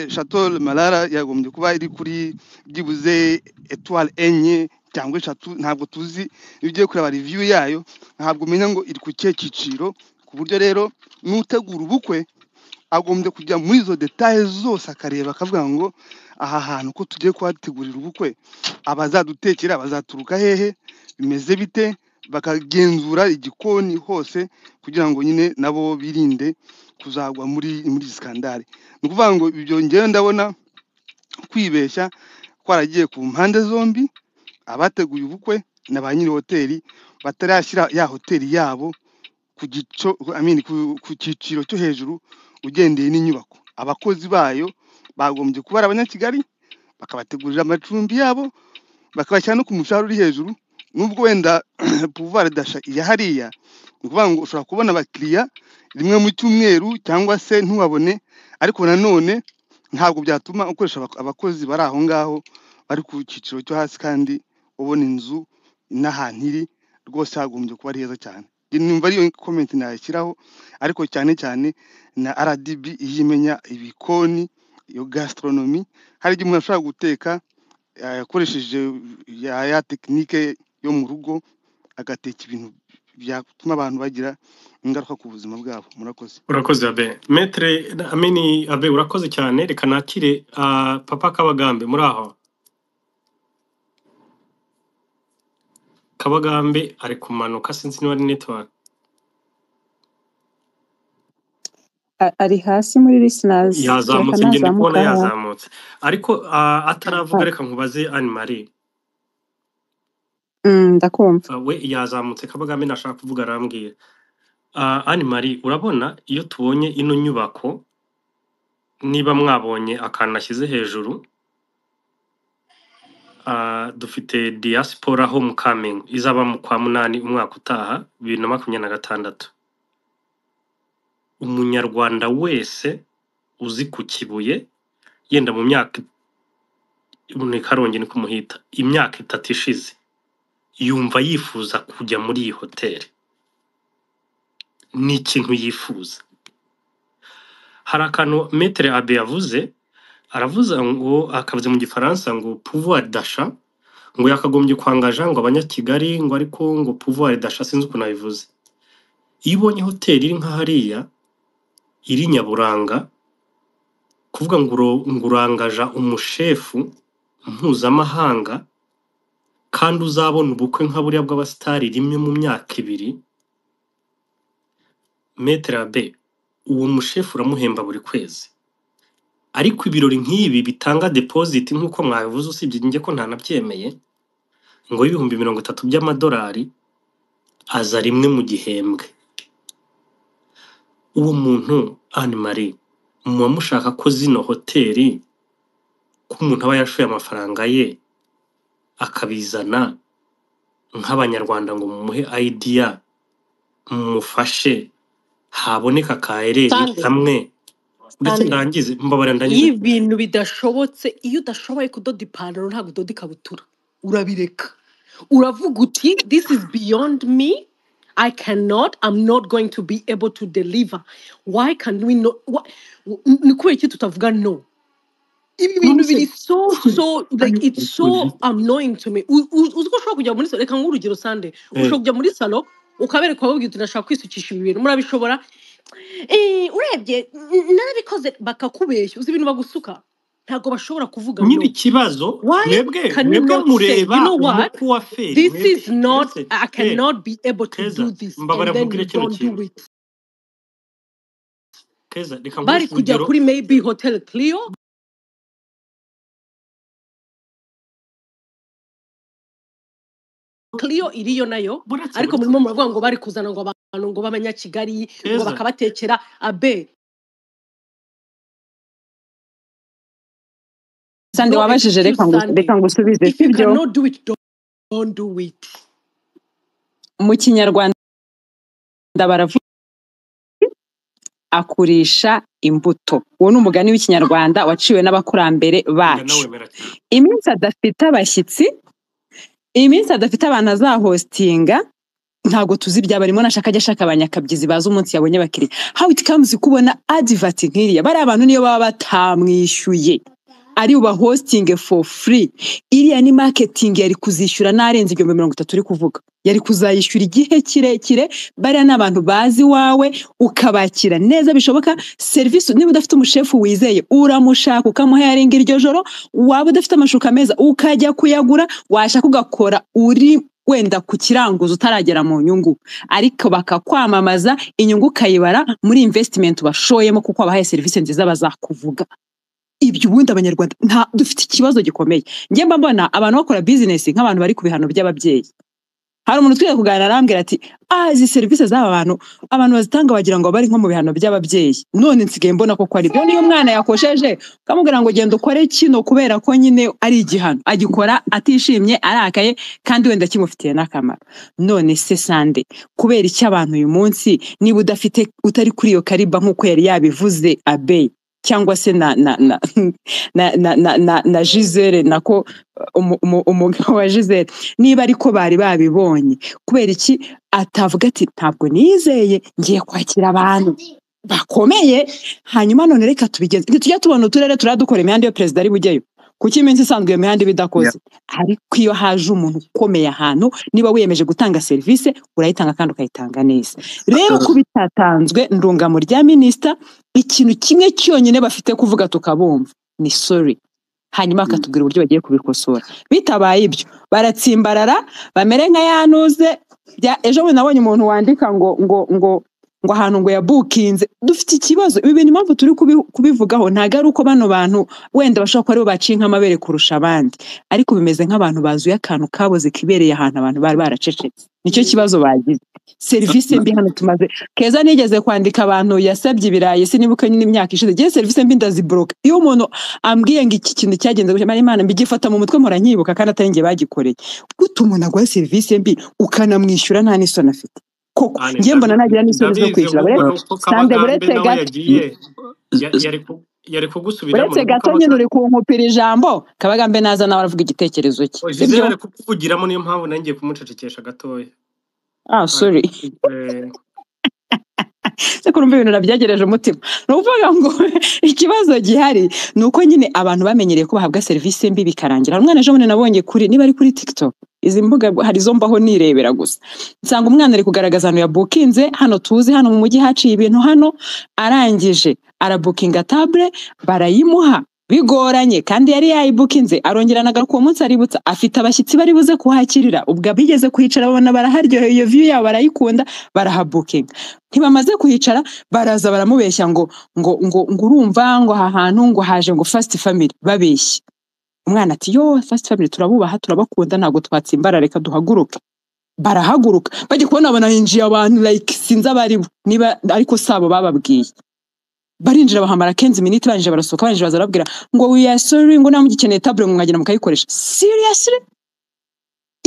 Chateau Marara yagombye kuba iri kuri byibuze étoile enye cyangwa eshatu. Ntabwo tuzi, iyo ugiye kureba review yayo ntabwo umenya ngo iri ku kihe cyiciro, ku buryo rero n'utegura ubukwe agombye kujya muri izo détails zose, akareba akavuga ngo aha hantu ko tugiye kuhategurira ubukwe, abazadutekera bazaturuka hehe, bimeze bite, bakagenzura igikoni hose kugira ngo nyine nabo birinde kuzagwa muri scandale. Ni ukuvuga ngo ibyo ngewe ndabona kwibeshya kwaragiye ku mpande zombi, abateguye ubukwe na ba nyiri hoteli batarashyira ya hoteli yabo ku gico, I mean, ku cyiciro cyo hejuru ugendeye n'inyubako. Abakozi bayo bagombye kuba ari abanyakigali, bakabategurira amacumbi yabo, bakabashyira no ku mushahara uri hejuru, nubwo wenda pouvoir d'achat iya hariya. Ni ukuvuga ngo ushobora kubona abakiriya rimwe mu cyumweru cyangwa se ntubabone, ariko nanone ntabwo byatuma ukoresha abakozi bari aho ngaho bari ku cyiciro cyo hasi, kandi ubona inzu n'ahantu iri rwose hagombye kuba ari heza cyane. Njye numva ariyo comment nayishyiraho, ariko cyane cyane na RDB iyo imenya ibikoni, iyo gastronomy. Hari igihe umuntu ashobora guteka akoresheje ya technique yo mu rugo, agateka ibintu byatuma abantu bagira ingaruka ku buzima bwabo. Murakoze. Urakoze, abe maître Amini. Abe, urakoze cyane. Reka nakire papa Kabagambe muri aho. Kabagambe ari kumanuka, sinzi niba ari network. Ari hasi muri listeners, kereka Yazamutse, njye ndi kubona nazamuka aha. yazamutse, ariko ataravuga reka nkubaze Anne Marie. Ndakumva. We yazamutse, Kabagambe nashaka kuvuga arambwira. Anne Marie, urabona iyo tubonye ino nyubako, niba mwabonye akantu nashyize hejuru, dufite diaspora homecoming izaba mu kwa 8 umwaka utaha 2026. Umunyarwanda wese uzi ku Kibuye, yenda mu myaka, ni Karongi ni kumuhita, imyaka 3 ishize, yumva yifuza kujya muri iyi hoteli, ni ikintu yifuza. Hari akantu Maître Abe yavuze, aravuze ngo, akavuze mu gifaransa ngo pouvoir d'achat, ngo yakagombye kwangaja ngo abanyakigali, ngo ariko ngo pouvoir d'achat, sinzi ukuntu abivuze. Iyo ubonye hoteli iri nka hariya iri nyaburanga, kuvuga ngo ngo urangaja umushefu mpuzamahanga kandi uzabona ubukwe nka buriya bw'abasitari rimwe mu myaka 2, Maître Abe, uwo mushefu uramuhemba buri kwezi. Ariko ibirori nk'ibi bitanga deposit nk'uko mwabivuze, usibye njye ko ntanabyemeye, ngo $30,000 by'amadolari aza rimwe mu gihembwe. Uwo muntu Anne Marie, muba mushaka ko zino hoteli, ko umuntu aba yashoye amafaranga ye akabizana nk'abanyarwanda ngo mumuhe idea, mumufashe haboneka ka ereri Sande, kamwe, ndetse Sande, ndangize, mbabara iyo ndangize. ibintu bidashobotse, iyo udashoboye kudoda ipantaro ntabwo udoda ikabutura, urabireka, uravuga uti this is beyond me, I cannot, I'm not going to be able to deliver. Why can we not? Ni kubera iki tutavuga no? Ibi None bintu se biri so like it's so annoying to me. Uzi ko ushobora kujya muri salo, reka nguhe urugero Sande, ushobora kujya muri salo ukabereka bababwira uti ndashaka kwisukisha ibi bintu, murabishobora? Urebye narabikoze, bakakubeshya. Uzi ibintu bagusuka, ntabwo bashobora kuvuga Nyine no. ikibazo Why mwebwe can you mwebwe not say, you mureba know what, umukuwaferi, this mwebwe is not, uretse I cannot be able to Keza, do this, and mbabara then nkubwire you kino don't do kintu. it. Keza, reka nguhe Bari kujya urugero. kuri maybe Hotel Clio. Clio iriyo nayo, Buretse ariko buretse murimo muravuga ngo bari kuzana ngo abantu ngo b'abanyakigali ngo Keza, bakabatekera. Abe, Sande, no wabajije, excuse reka Sunday. reka ngusubize, If you sibyo? cannot do it, don't do it. Mu kinyarwanda baravuga akurisha imbuto. Uwo ni umugani w'ikinyarwanda waciwe n'abakurambere njya bacu. nawemera cyane. Iminsi adafite abashyitsi, iminsi adafite abantu azahostinga, ntabwo tuzi ibyaba arimo, nashaka ajya ashaka abanyakabyizi bazi umunsi yabonye abakiriya. How it comes kubona advert nk'iriya, bariya abantu niyo baba batamwishyuye ari bubahostinge for free. Iriya ni marketing yari kuzishyura n'arenze 30,000 uri kuvuga, yari kuzayishyura igihe kirekire. Bariya ni abantu bazi iwawe, ukabakira neza bishoboka. Serivisi, niba udafite umushefu wizeye uramushaka ukamuhayaringa iryo joro, waba udafite amashuka meza ukajya kuyagura, washaka ugakora uri wenda ku kiranguzo utaragera mu nyungu, ariko bakakwamamaza, inyungu ukayibara muri investment bashoyemo, kuko wabahaye serivisi nziza bazakuvuga. Ibyo ubundi abanyarwanda nta dufite ikibazo gikomeye. Njye mba mbona abantu bakora business nk'abantu bari ku bihano by'ababyeyi. Hari umuntu twiga kuganira arambwira ati izi serivisi z'aba bantu, abantu bazitanga bagira ngo bari nko mu bihano by'ababyeyi. None nsigaye mbona koko ari byo. Niyo umwana yakosheje ukamubwira ngo genda ukore kino kubera ko nyine ari igihano, agikora atishimye, arakaye, kandi wenda kimufitiye n'akamaro. None se Sande, kubera iki abantu uyu munsi, niba udafite, utari kuri iyo kariba nk'uko yari yabivuze Abe, cyangwa se na na na na na na, na, na Gisele, nako umugabo wa Gisele, niba ariko bari babibonye, kubera iki atavuga ati ntabwo nizeye, ngiye kwakira abantu bakomeye, hanyuma none reka tubigenze. Ntitujya tubona uturere turadukora imihanda iyo perezida ari bujyeyo, kuki iminsi isanzwe iyo mihanda iba idakoze? Ariko iyo haje umuntu ukomeye ahantu, niba wiyemeje gutanga serivisi urayitanga kandi ukayitanga neza. Rero kuba itatanzwe, ndungamo rya minisita, ikintu kimwe cyonyine bafite kuvuga tukabumva ni sorry. Hanyuma bakatubwira uburyo bagiye kubikosora. Bitabaye ibyo baratsimbarara bamere nka yanuze. Ejo bundi nabonye umuntu wandika ngo ngo ngo ngo ahantu ngo yabukinze. Dufite ikibazo. Ibi bintu impamvu turi kubivugaho ntabwo ari uko bano bantu wenda bashobora kuba aribo baciye nk'amabere kurusha abandi, ariko bimeze nk'abantu bazuye akantu kaboze kibereye ahantu abantu bari baracecetse. Nicyo kibazo bagize. Serivisi mbi hano tumaze. Keza nigeze kwandika abantu yasabye ibirayi, sinibuka nyine imyaka ishize. Ngewe serivisi mbi ndazibloka. Iyo umuntu ambwiye ngo iki kintu cyagenze gutya, Mana Imana mbigifata mu mutwe mpora nkibuka kandi atari njye bagikoreye. Gute umuntu aguha serivisi mbi ukanamwishyura nta n'isoni afite? Koko Ane, njye mbona nagira n'isoni zo ndabizi kwishyura. ahubwo Buretse nuko Sande, Kabagambe buretse nawe gato, yagiye yari kugusubiramo buretse nuko gato nyine uri kunkupira ijambo. Kabagambe naza nawe aravuga igitekerezo cye, Gisele sibyo? ari kukuvugiramo, niyo mpamvu nangiye kumucecekesha gatoya. Ah, sorry. Eh, Se kurumva ibintu nabyegereje umutima. Ni ukuvuga ngo ikibazo gihari ni uko nyine abantu bamenyereye ko bahabwa serivisi mbi bikarangira. Hari umwana ejo bundi nabonye kuri, niba ari kuri TikTok, izi mbuga hari izo mbaho nirebera gusa, nsanga umwana ari kugaragaza ahantu yabukinze, hano tuzi hano mu mujyi haciye ibintu hano, arangije arabukinga table barayimuha bigoranye kandi yari yayibukinze, arongera anagaruka uwo munsi aributsa afite abashyitsi bari buze kuhakirira. Ubwo abigeze kuhicara babona baraharyoheye, iyo view yabo barayikunda, barahabukinga. Ntibamaze kuhicara baraza baramubeshya ngo ngo ngo ngo urumva ngo aha hantu ngo haje ngo first family, babeshya. Umwana ati yo first family turabubaha turabakunda ntabwo twatsimbara, reka duhaguruke. Barahaguruka bajya kubona babona hinjiye abantu like sinzi abaribo niba ariko sabo bababwiye. Barinjira bahamara 15 minutes, barangije barasohoka, barangije baza barabwira ngo we are sorry, ngo namugikeneye table ngo mwagenda mukayikoresha. Seriously,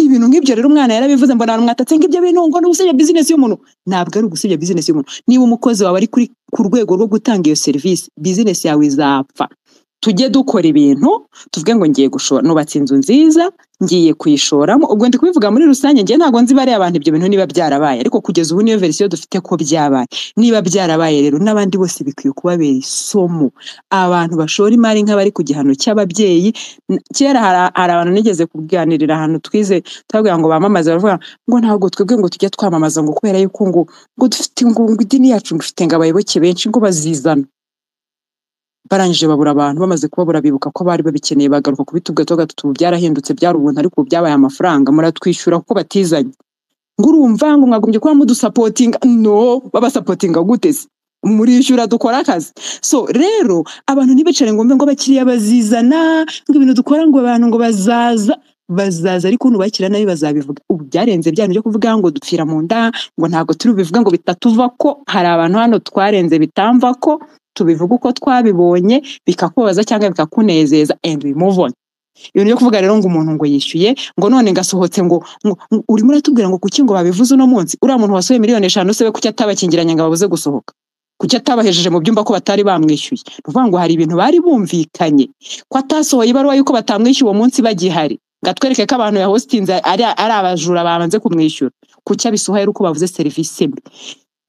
ibintu nk'ibyo rero umwana yarabivuze, mbona abantu mwatatse ngo ibyo bintu ngo ni ugusebya business y'umuntu. Ntabwo ari ugusebya business y'umuntu. Niba umukozi wawe ari kuri ku rwego rwo gutanga iyo serivisi, business yawe izapfa. Tujye dukora ibintu tuvuge ngo ngiye gushora, nubatse inzu nziza ngiye kuyishoramo. Ubwo ndi kubivuga muri rusange, ngiye ntabwo nzi bariya abantu ibyo bintu niba byarabaye, ariko kugeza ubu niyo verisiyo dufite ko byabaye. Niba byarabaye rero n'abandi bose bikwiye kubabera isomo. Abantu bashora imari nk'abari ku gihano cy'ababyeyi. Kera hari abantu nigeze kuganirira ahantu twize, tubabwira ngo bamamaze, baravuga ngo ntabwo twebwe ngo tujya twamamaza ngo kubera yuko ngo ngo dufite ngo ngo idini yacu ngo ifite ngo abayoboke benshi ngo bazizana. Barangije babura abantu, bamaze kubabura bibuka ko bari babikeneye, bagaruka kubitubwira tuvuga tuti ubu byarahindutse, byari ubuntu ariko ubu byabaye amafaranga, muratwishyura kuko batizanye. Ngo urumva ngo mwagombye kuba mudusapotinga. No, babasapotinga gute se? Murishyura dukora akazi. So rero abantu ntibicare ngo mbe ngo abakiriya bazizana, ngo ibintu dukora ngo abantu ngo bazaza bazaza, ariko nubakira nabi bazabivuga. Ubu byarenze bya bintu byo kuvuga ngo dupfira mu nda, ngo ntabwo turi bubivuga ngo bitatuva ko hari abantu hano twarenze bitamva ko tubivuga uko twabibonye, bikakubabaza cyangwa bikakunezeza, and we move on. Ibintu byo kuvuga rero ngo umuntu ngo yishyuye ngo none ngasohotse ngo ngo urimo uratubwira ngo kuki ngo babivuze uno munsi, uriya muntu wasohoye 5 miliyoni se we kuki atabakingiranye ngo ababuze gusohoka, kuki atabahejeje mu byumba ko batari bamwishyuye? Ni ukuvuga ngo hari ibintu bari bumvikanye ko atasohoye ibaruwa y'uko batamwishyuye uwo munsi bagihari, ngo atwereke ko abantu yahostinze ari abajura babanze kumwishyura. Kuki abisohoye ari uko bavuze serivisi mbi?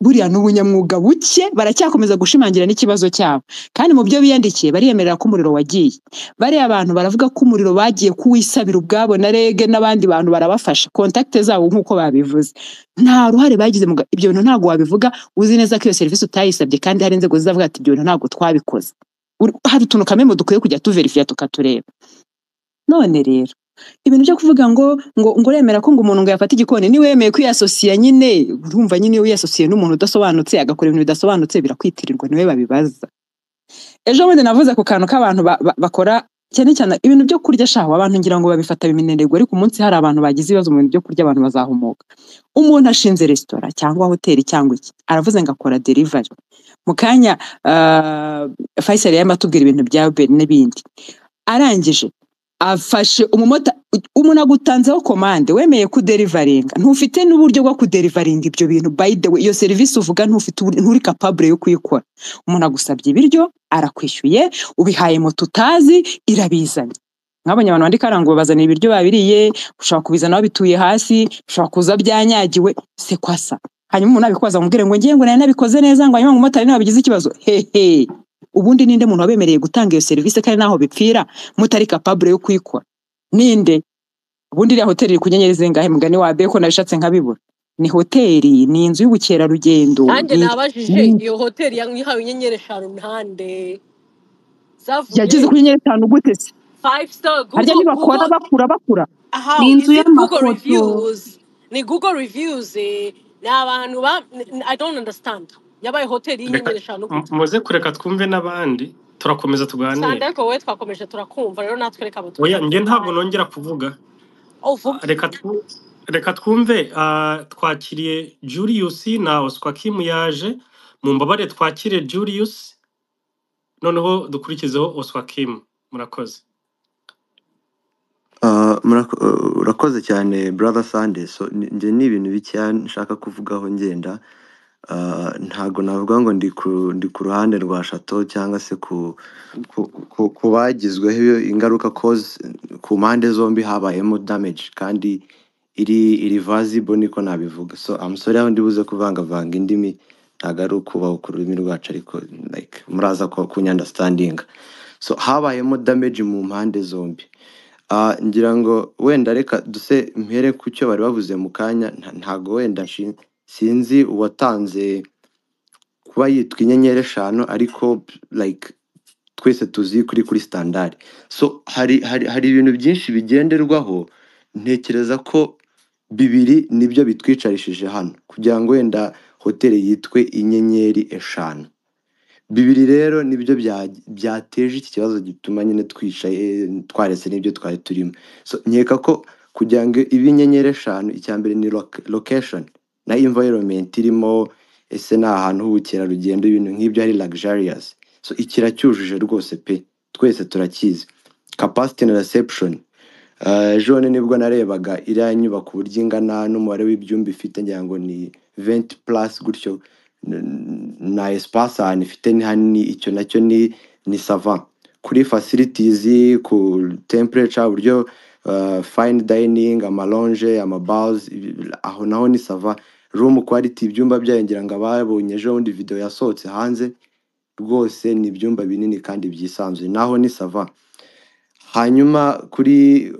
Buriya ni ubunyamwuga buke, baracyakomeza gushimangira n'ikibazo cyabo. Kandi mu byo biyandikiye bariyemerera ko umuriro wagiye. Bariya abantu baravuga ko umuriro bagiye kuwisabira ubwabo na REG n'abandi bantu barabafasha, contact zabo nk'uko babivuze. Nta ruhare bagize mu ibyo bintu ntabwo wabivuga uzi neza ko iyo serivisi utayisabye, kandi hari inzego zizavuga ati ibyo bintu ntabwo twabikoze. Hari utuntu kamwe mu dukwiye kujya tuverifiya tukatureba. None rero ibintu byo kuvuga ngo ngo ngo uremera ko ngo umuntu ngo yafata igikoni, niba wemeye kwiyasosiya nyine, urumva nyine iyo wiyasosiye n'umuntu udasobanutse agakora ibintu bidasobanutse birakwitirirwa, niwe babibaza. Ejo bundi navuze ku kantu k'abantu bakora cyane cyane ibintu byo kurya shaho, abantu ngira ngo babifata bimenerwa, ariko umunsi hari abantu bagize ibibazo mu bintu byo kurya abantu bazahumuka. Umuntu ashinze resitora cyangwa hoteli cyangwa iki, aravuze ngo akora delivery. Mu kanya Faisal yarimo atubwira ibintu bya Uber n'ibindi, arangije afashe umumota, umuntu agutanzeho komande wemeye kuderivaringa, ntufite n'uburyo bwo kuderivaringa ibyo bintu. By the way, iyo serivisi uvuga ntufite nturi capable yo kuyikora. Umuntu agusabye ibiryo arakwishyuye, ubihaye moto utazi irabizanye. Mwabonye abantu bandika ngo bazanira ibiryo babiriye, ushobora kubizana babituye hasi, ushobora kuza byanyagiwe, c'est quoi ça? Hanyuma umuntu abikwaza amubwire ngo ngiye ngo nari nabikoze neza, ngo hanyuma umumotari nawe bigize ikibazo. Hehe, ubundi ninde muntu wabemereye gutanga iyo serivisi kandi naho bipfira mutari capable yo kuyikora? Ninde? Ubundi iriya hoteli iri ku nyenyeri zingahe? Mugani wa Beko nabishatse nkabibura. Ni hoteli, ni inzu y'ubukerarugendo, Nanjye ni nabajije iyo hoteli yahawe inyenyeri 5 ntande yageze zavuye kuri nyenyeri 5 gute se? Five star Harya Google ntibakora Google bakura bakura. How Ni is inzu it Google y'amafoto. reviews? Ni Google reviews, ni abantu ba I don't understand. Yabaye hoteli Reka y'inyenyeri eshanu gute? muze kureka twumve n'abandi, turakomeza Sande tuganire. ariko wowe twakomeje turakumva rero, natwe reka Oya, batwumve. njye ntabwo nongera kuvuga. Uvuge. Reka twumve. Twakiriye Julius na Oswakim yaje. Mumbabare twakire Julius, noneho dukurikizeho Oswakim. Murakoze. Urakoze cyane brother Sunday. So njye ni ibintu bikeya nshaka kuvugaho ngenda. Ntago navuga ngo ndi ku ruhande rwa Chateau cyangwa se ku bagizweho ingaruka, cause ku mpande zombi habayemo damage kandi iri irreversible, niko nabivuga. So I'm sorry aho ndibuze kuvangavanga indimi, ntago ari ukubaho ku rurimi rwacu, ariko like muraza kunyandastandinga. So habayemo damage mu mpande zombi. Ngira ngo wenda reka duse mpere ku cyo bari bavuze mu kanya. Ntago wenda sinzi uwatanze kuba yitwa inyenyeri eshanu, ariko like twese tuzi kuri standard. So hari ibintu byinshi bigenderwaho. Ntekereza ko bibiri nibyo bitwicarishije hano kugira ngo wenda hoteli yitwe inyenyeri eshanu. Bibiri rero nibyo byateje iki kibazo gituma nyine twicaye twaretse n'ibyo twari turimo. So nkeka ko kugira ngo ibe inyenyeri eshanu, icya mbere ni location na environment irimo, ese ni ahantu h'ubukerarugendo, ibintu nk'ibyo ari luxurious. So iki kiracyujuje rwose pe, twese turakizi. Capacity na reception, ejo nibwo narebaga iriya nyubako uburyo ingana n'umubare w'ibyumba ifite, ngira ngo ni 20 plus gutyo, na espace ahantu ifite ni hanini, icyo nacyo ni sava. Kuri facilities, ku temperature, uburyo fine dining, amalonge, amabars, aho naho ni sava. Room quality, ibyumba byayo, ngira ngo ababonye ejo bundi video yasohotse hanze, rwose ni ibyumba binini kandi byisanzuye, naho ni sava. Hanyuma kuri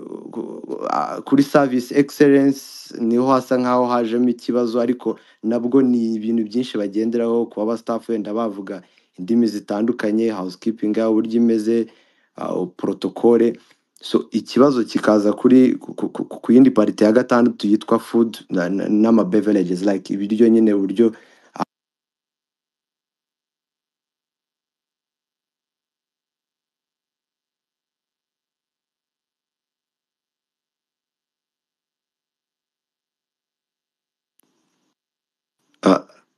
service excellence niho hasa nkaho hajemo ikibazo, ariko nabwo ni ibintu byinshi bagenderaho, kuba aba staff wenda bavuga indimi zitandukanye, housekeeping yabo uburyo imeze, protocole. So ikibazo kikaza kuri ku yindi parite ya gatandatu yitwa food n'ama beverages, like ibiryo nyine uburyo.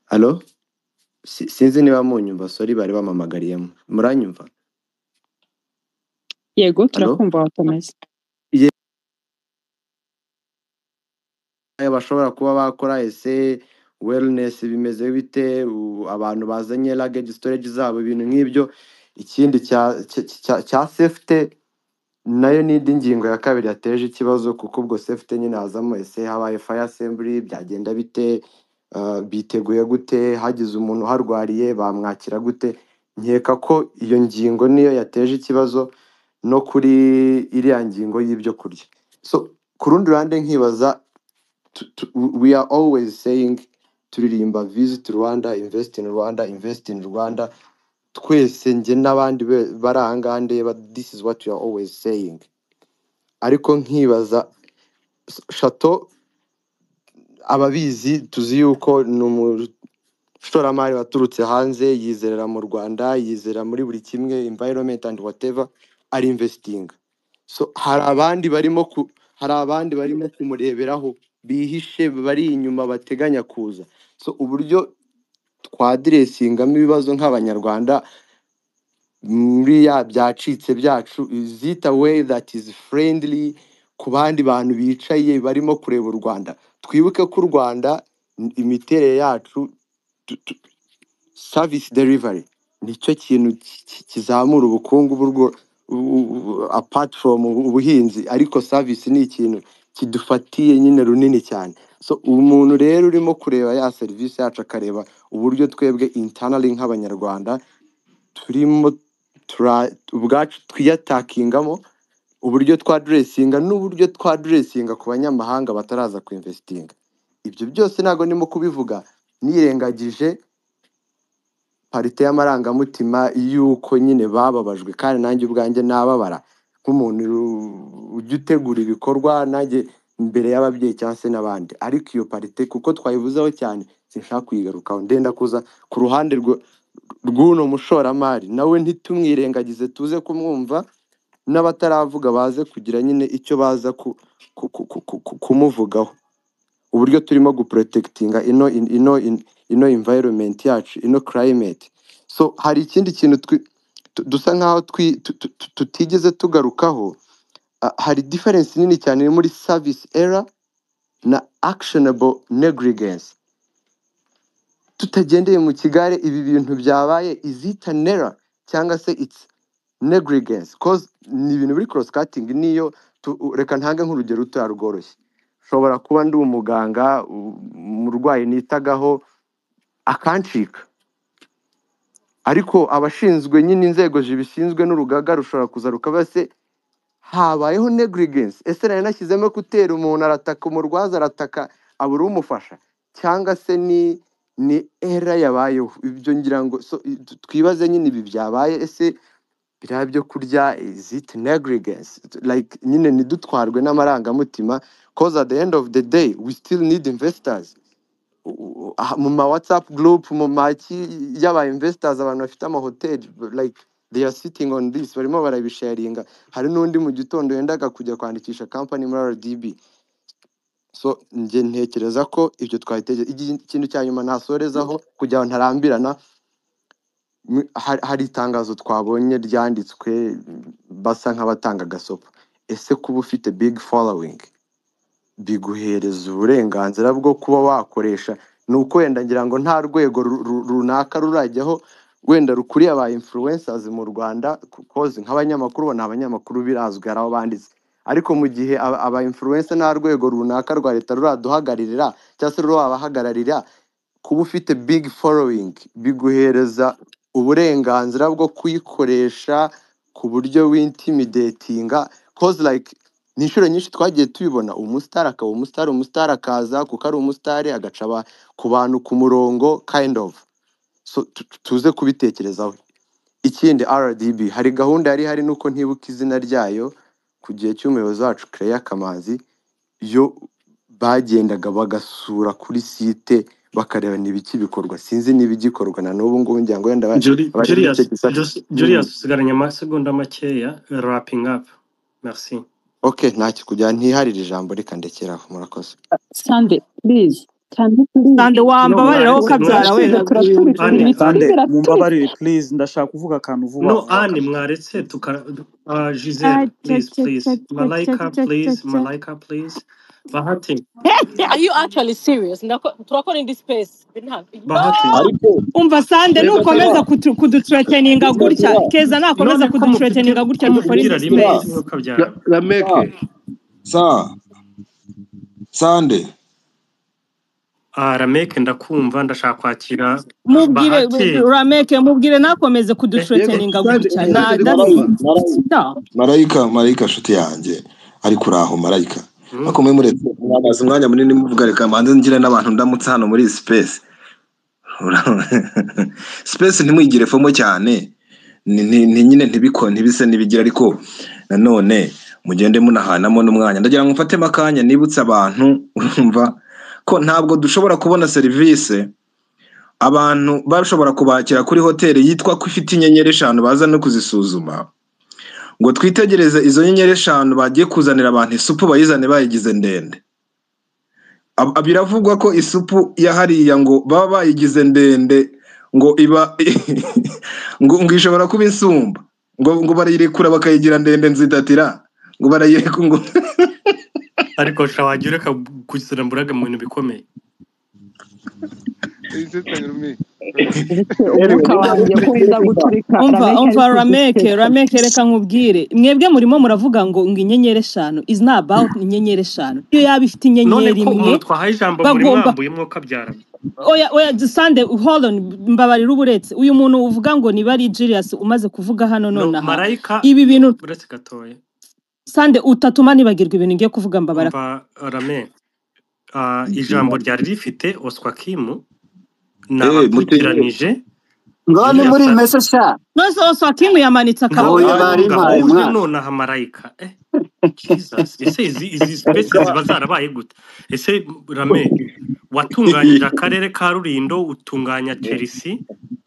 Allo? Sinzi niba munyumva, sorry bari bamamagariyemo. Muranyumva? Yego, Allo? turakumva, wakomeza. Ye bashobora kuba bakora, ese wellness bimeze bite, abantu bazanye luggage storage zabo, ibintu nk'ibyo. Ikindi cya safety nayo ni indi ngingo ya kabiri yateje ikibazo, kuko ubwo safety nyine hazamo ese habaye fire assembly byagenda bite, biteguye gute, hagize umuntu uharwariye bamwakira gute. Nkeka ko iyo ngingo niyo yateje ikibazo no kuri iriya ngingo y'ibyo kurya. So ku rundi ruhande nkibaza, we are always saying, turirimba visit Rwanda, invest in Rwanda, invest in Rwanda. Twese njye n'abandi bari aha ngaha ndeba, this is what we are always saying. Ariko nkibaza Chateau, ababizi tuzi yuko ni umushoramari waturutse hanze, yizerera mu Rwanda, yizera muri buri kimwe, environment and whatever, ari investing. So hari abandi barimo kumureberaho bihishe, bari inyuma bateganya kuza. So uburyo twadiresingamo ibibazo nk'abanyarwanda muri ya byacitse byacu, is it a way that is friendly ku bandi bantu bicaye barimo kureba u Rwanda? Twibuke ko u Rwanda imiterere yacu, service delivery nicyo kintu kizamura ubukungu bw'urwo apart from ubuhinzi, ariko service ni ikintu kidufatiye nyine runini cyane. So umuntu rero urimo kureba ya serivisi yacu akareba uburyo twebwe internally nk'abanyarwanda turimo ubwacu twiyatakingamo, uburyo twadressinga n'uburyo twadressinga ku banyamahanga bataraza kuinvestinga. Ibyo byose ntabwo ndimo kubivuga nirengagije parite y'amarangamutima y'uko nyine bababajwe, kandi nanjye ubwanjye nababara. Nk'umuntu ujya utegura ibikorwa nanjye imbere y'ababyeyi cyangwa se n'abandi, ariko iyo part kuko twayivuzeho cyane sinshaka kuyigarukaho. Ndenda kuza ku ruhande rw'uno mushoramari, nawe ntitumwirengagize, tuze kumwumva n'abataravuga baze kugira nyine icyo baza kumuvugaho, uburyo turimo guprotectinga ino environment yacu, ino climate. So hari ikindi kintu dusa nkaho tutigeze tugarukaho. Hari difference nini cyane iri muri service error na actionable negligence. Tutagendeye mu kigare, ibi bintu byabaye, is it an error cyangwa se it's negligence? Cause ni ibintu biri cross cutting. Niyo reka ntange nk'urugero rutoya rworoshye. Nshobora kuba ndi umuganga, umurwayi nitagaho akancika, ariko abashinzwe nyine, inzego zibishinzwe n'urugaga rushobora kuza rukaba se habayeho negligence? Ese nari nashyizemo kutera, umuntu arataka, umurwaza arataka, abura umufasha, cyangwa se ni error yabayeho? Ibyo ngira ngo so, twibaze nyine ibi byabaye, ese biriya byo kurya, is it negligence? Like nyine ntidutwarwe n'amarangamutima, cause at the end of the day we still need investors. Mu ma WhatsApp group, mu maki y'aba investors, abantu bafite amahoteli, like they are sitting on this, barimo barabisharinga. Hari n'undi mu gitondo yendaga kujya kwandikisha company muri RDB. So njye ntekereza ko ibyo twabitekereza. Ikintu cya nyuma nasorezaho kugira ngo ntarambirana, hari itangazo twabonye ryanditswe, basa nk'abatanga agasopo. Ese kuba ufite big following biguhereza uburenganzira bwo kuba wakoresha? Ni uko wenda ngira ngo nta rwego runaka rurajyaho wenda rukuriye aba influencers mu Rwanda, cause nk'abanyamakuru bo ni abanyamakuru, birazwi, hari aho banditse. Ariko mu gihe aba influencer nta rwego runaka rwa leta ruraduhagararira cyangwa se rurabahagararira, kuba ufite big following biguhereza uburenganzira bwo kuyikoresha ku buryo wintimidatinga? Cause like ni inshuro nyinshi twagiye tubibona, umusitari akaba umusitari, umusitari akaza kuko ari umusitari agaca ku bantu ku murongo kind of. So tuze kubitekerezaho. Ikindi, RDB hari gahunda yari ihari, nuko ntibuka izina ryayo, ku gihe cy'umuyobozi wacu Claire Kamanzi, yo bagendaga bagasura kuri site bakareba n'ibiki bikorwa. Sinzi niba igikorwa na n'ubu ngubu, ngira ngo wenda abari muri Julius, icyo gisata. Julius, usigaranye amasegonda makeya. Wrapping up, merci. Okay, ntacyo, kugira ntiharire ijambo, reka ndekeraho, murakoze. Sande, please. Can you please? Sande, No, wambabarira wowe mwaretse ukabyara mwaretse we. Turashize, turaturitse, Anne, imitwe Sande, iraturitse. mumbabarire please, ndashaka kuvuga akantu vuba no vuba Anne, kabisa. mwaretse tuka Giselle, please, please, Malaika, please, Malaika, please, Bahati. Are you actually serious? Turakora indi space. Bahati. Ariko Umva Sande, reka nukomeza tara kuduthreateninga reka gutya, tara Keza nakomeza None ko mufite kuduthreateninga ko gutya, dukora muvugira indi rimwe tara space. mukabyara. Rameke. sa Sande. Rameke, ndakumva, ndashaka kwakira Mubwire Bahati. Rameke, mubwire nakomeze Eh, Yego, kuduthreateninga Sande, gutya. Sande, Na ndi that's kumva. no. Marayika, Marayika nshuti yanjye, ariko uraho Marayika? Ariko mwe muretse mwamaze umwanya munini muvuga, reka mbanze ngire n'abantu ndamutse hano muri iyi space. Space ntimwigire FOMO cyane, ni nyine ntibiko ntibise nibigira, ariko nanone mugende munahanamo n'umwanya. Ndagira ngo mfatemo akanya nibutse abantu, urumva ko ntabwo dushobora kubona serivisi abantu bashobora kubakira kuri hoteli yitwa ko ifite inyenyeri 5, baza no kuzisuzuma, ngo twitegereze izo nyenyeri 5 bagiye kuzanira abantu isupu bayizane bayigize ndende. Biravugwa ko isupu ya hariya ngo baba bayigize ndende, ngo iba ngo ishobora kuba insumba, ngo barayirekura bakayigira ndende, nzidatira ngo barayireka ngo Ariko sha wajya ureka gusira mburaga mu bintu bikomeye. Ndetse umwuka wanjye ko wenda guturika. Umva, Rameke ari umva Rameke, kuduteka. Rameke, reka nkubwire. Mwebwe murimo muravuga ngo inyenyeri 5 is not about inyenyeri 5. Iyo yaba ifite None inyenyeri ko imwe umuntu twahaye ijambo muri bagomba mwambuye mwuka byara. Oya, oya, Sande, hold on, mbabarira uburetse. Uyu muntu uvuga ngo niba ari Julius umaze kuvuga hano No, nonaha. Marayika, Ibi bintu uretse gatoya. Sande, utatuma nibagirwa ibintu ngiye kuvuga, mbabara. Umva Rame, ijambo ryari rifite Oswakimu mutinye nabakurikiranije. Ngo ni iriya muri sare mese sha. Nose Oswakimu yamanitse ngaho akaboko. Oya bari ngaho mpaye uje mwana. nonaha marayika Jesus, ese izi space ziba zarabaye gute? Ese Rame watunganyije akarere ka Rulindo, utunganya Chelsea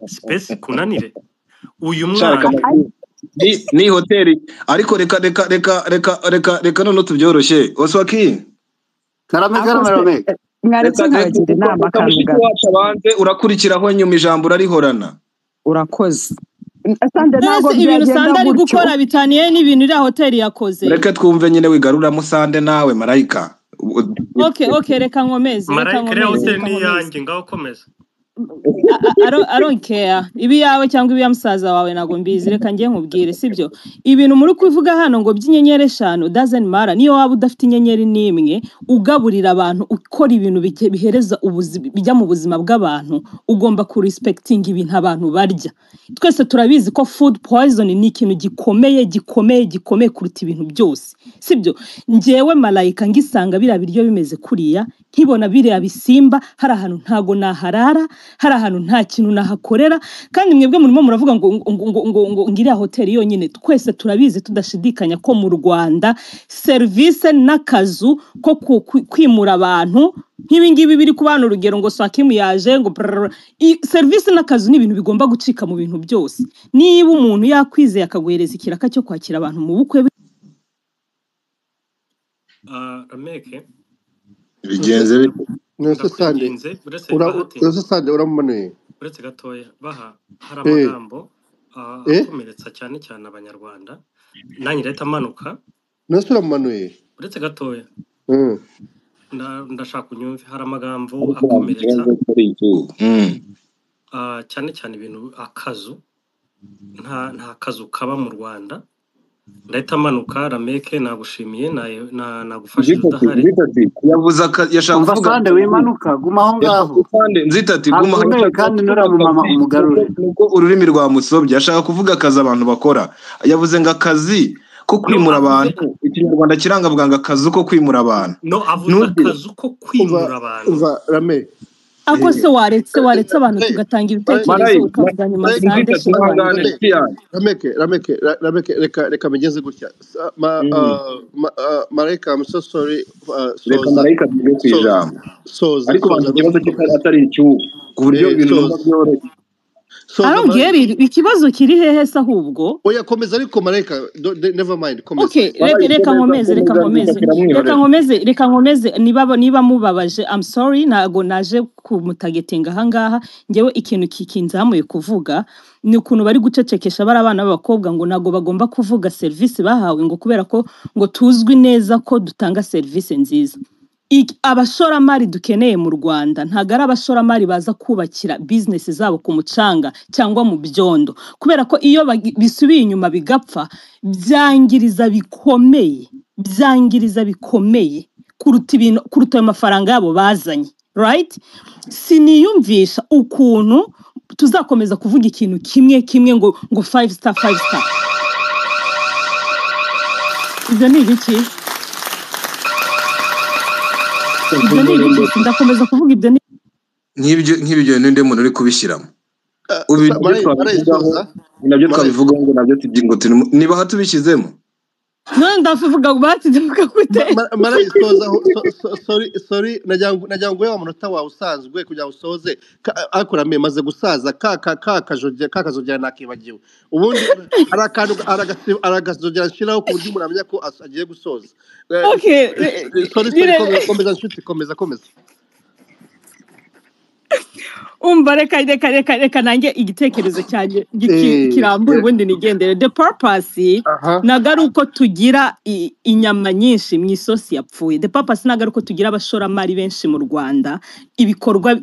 space kunanire uyu Shaka mwana ni hoteli ariko reka reka reka reka reka reka none tubyoroshye Oswaki. Karame karame Ako se Rame. mwaretse Reka reka nkabagira inama reka akantu mushiki gato. wacu abanze urakurikiraho nyuma ijambo urarihorana. Urakoze. Sande ntabwo None se ibintu byagenda Sande ari gutyo. gukora bitaniye n'ibintu iriya hoteli yakoze. Reka twumve nyine wigaruramo Sande nawe marayika. Okay, reka nkomeze, reka marayika iriya nkomeze, hoteli reka ni nkomeze. iyanjye, ngaho komeza. I don't care ibi yawe cyangwa ibi ya musaza wawe ntabwo mbizi, reka njye nkubwire sibyo. Ibintu muri kuvuga hano ngo by'inyenyeri 5 doesn't matter. Niyo waba udafite inyenyeri n'imwe, ugaburira abantu, ukora ibintu bihereza bijya mu buzima bw'abantu, ugomba kurespectinga ibintu abantu barya. Twese turabizi ko food poison ni ikintu gikomeye gikomeye gikomeye kuruta ibintu byose, sibyo? Njyewe malayika ngisanga biriya biryo bimeze kuriya, nkibona biriya bisimba, hari ahantu ntago naharara, hari ahantu nta kintu nahakorera. Kandi mwebwe murimo muravuga ngo ngo ngo ngo ngo ngiriya hoteli yonyine. Twese turabizi tudashidikanya ko mu Rwanda serivisi n'akazu ko kwimura abantu nk'ibi ngibi biri kubana, urugero ngo Swakimu yaje ngo brrr. Serivisi n'akazu ni ibintu bigomba gucika mu bintu byose. Niba umuntu yakwizeye akaguhereza ikiraka cyo kwakira abantu mu bukwe Rameke Bigenze bite? Nonese Sande ndakwinginze uretse ura Bahati, nonese Sande uramumanuye. uretse gatoya baha hari Eh amagambo eh akomeretsa cyane cyane abanyarwanda, nanjye leta amanuka nonese uramumanuye. uretse gatoya Mm. ndashaka unyumve, hari amagambo Ariko akomeretsa bigenze kuri iki? Cyane cyane ibintu akazu, nta kazu kaba mu Rwanda. Ndahita amanuka Rameke, nagushimiye nagufashije Nzitati udahari. Nzitati yavuze yashaka Umva kuvuga Sande akazi. wimanuka guma aho ngaho. Sande Nzitati guma Ntabwo aho, wemewe yashaka kandi kuvuga nuramumama akazi umugarure. nuko ururimi rwamusobye, ashaka kuvuga akazi abantu bakora. Yavuze ngo akazi ko No kwimura avuze abantu, ikinyarwanda kiranga avuga ngo akazu ko kwimura abantu. no avuze Ntugire akazu ko Umva kwimura abantu. umva Rame. Ako Eh se waretse abantu eh tugatanga ibitekerezo Marayika ukavuga nyuma Marayika Sande Nzitati shira ihangane wanjye. Rame nshuti yanjye. Rameke Rameke Rameke reka reka mbigenze gutya. Marayika I'm so sorry, Reka soza marayika tuve ku soza ijambo. soza Ariko soza banza ikibazo rwose cye komeza. atari icy'ubu ku buryo ibintu numva Soza byoroshye. soza I don't get Marayika. it. Ikibazo kiri hehe se ahubwo? Oya komeza ariko Marayika never mind komeza. Okay, reka Marayika reka komeza nkomeze, reka komeza nkomeze, Nzitati reka iramwihorera. nkomeze, reka nkomeze. Niba mubabaje, I'm sorry, ntago naje kumutagetinga ahangaha. Njyewe ikintu kikinzamuye kuvuga ni ukuntu bari gucecekesha bari abana b'abakobwa ngo ntago bagomba kuvuga serivisi bahawe, ngo kubera ko ngo tuzwi neza ko dutanga serivisi nziza. Abashoramari dukeneye mu Rwanda ntago ari abashoramari baza kubakira business zabo ku mucanga cyangwa mu byondo, kubera ko iyo bisubiye inyuma bigapfa byangiriza bikomeye, byangiriza bikomeye kuruta ibintu, kuruta ayo mafaranga yabo bazanye, right? Siniyumvisha ukuntu tuzakomeza kuvuga ikintu kimwe kimwe ngo 5 star 5 star. Ibyo ni ibiki? Ibyo ni ibiki? Ndakomeza kuvuga ibyo ni Nk'ibyo ninde muntu uri kubishyiramo? Ubu ibyo Marayika twabivugaho soza nabyo Marayika twabivugaho ngo nabyo ngo niba aha tubishyizemo. None ndavuga bati ndavuga gute? Marayika soza sorry sorry nagira ngo wa munota wawe usanzwe kugira ngo usoze. Ariko Rame maze gusaza ka ka ka kajogera ka kazogera nakibagiwe. Ubundi hari akantu aragazogera nshiraho ku buryo umuntu amenya ko agiye gusoza. Okay, Sorry sorry nyine komeza komeza nshuti komeza komeza. Umva reka reka reka reka nanjye igitekerezo cyanjye kirambuye ubundi nigendere. The purpose ntago ari uko tugira inyama nyinshi mu isosi yapfuye. The purpose ntago ari uko tugira abashoramari benshi mu Rwanda ibikorwa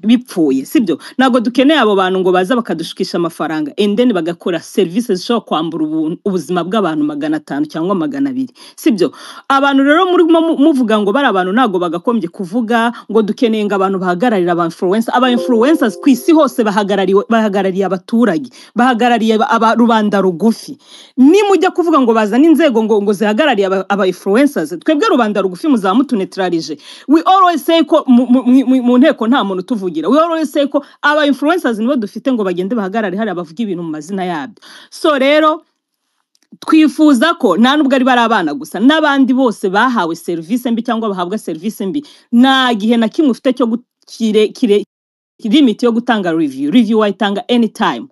bipfuye, sibyo? Ntago dukeneye abo bantu ngo baza bakadushukisha amafaranga and then bagakora services zishobora kwambura ubuzima bw'abantu 500 cyangwa 200, sibyo? Abantu rero murimo muvuga ngo bari abantu ntago bagakombye kuvuga ngo dukeneye ngo abantu bahagararira aba influencer. Aba influencers ku isi hose bahagarariye abaturage, bahagarariye aba rubanda rugufi. Nimujya kuvuga ngo bazane inzego ngo zihagarariye aba influencers, twebwe rubanda rugufi muzaba mutunetralije. We always say ko mu nteko nta muntu utuvugira. We always say ko aba influencers nibo dufite ngo bagende bahagarare hariya bavuge ibintu mu mazina yabyo. So rero twifuza ko nta nubwo ari bari abana gusa, n'abandi bose bahawe serivisi mbi cyangwa bahabwa serivisi mbi, nta gihe na kimwe ufite cyo kire limit yo gutanga review. Review wayitanga anytime.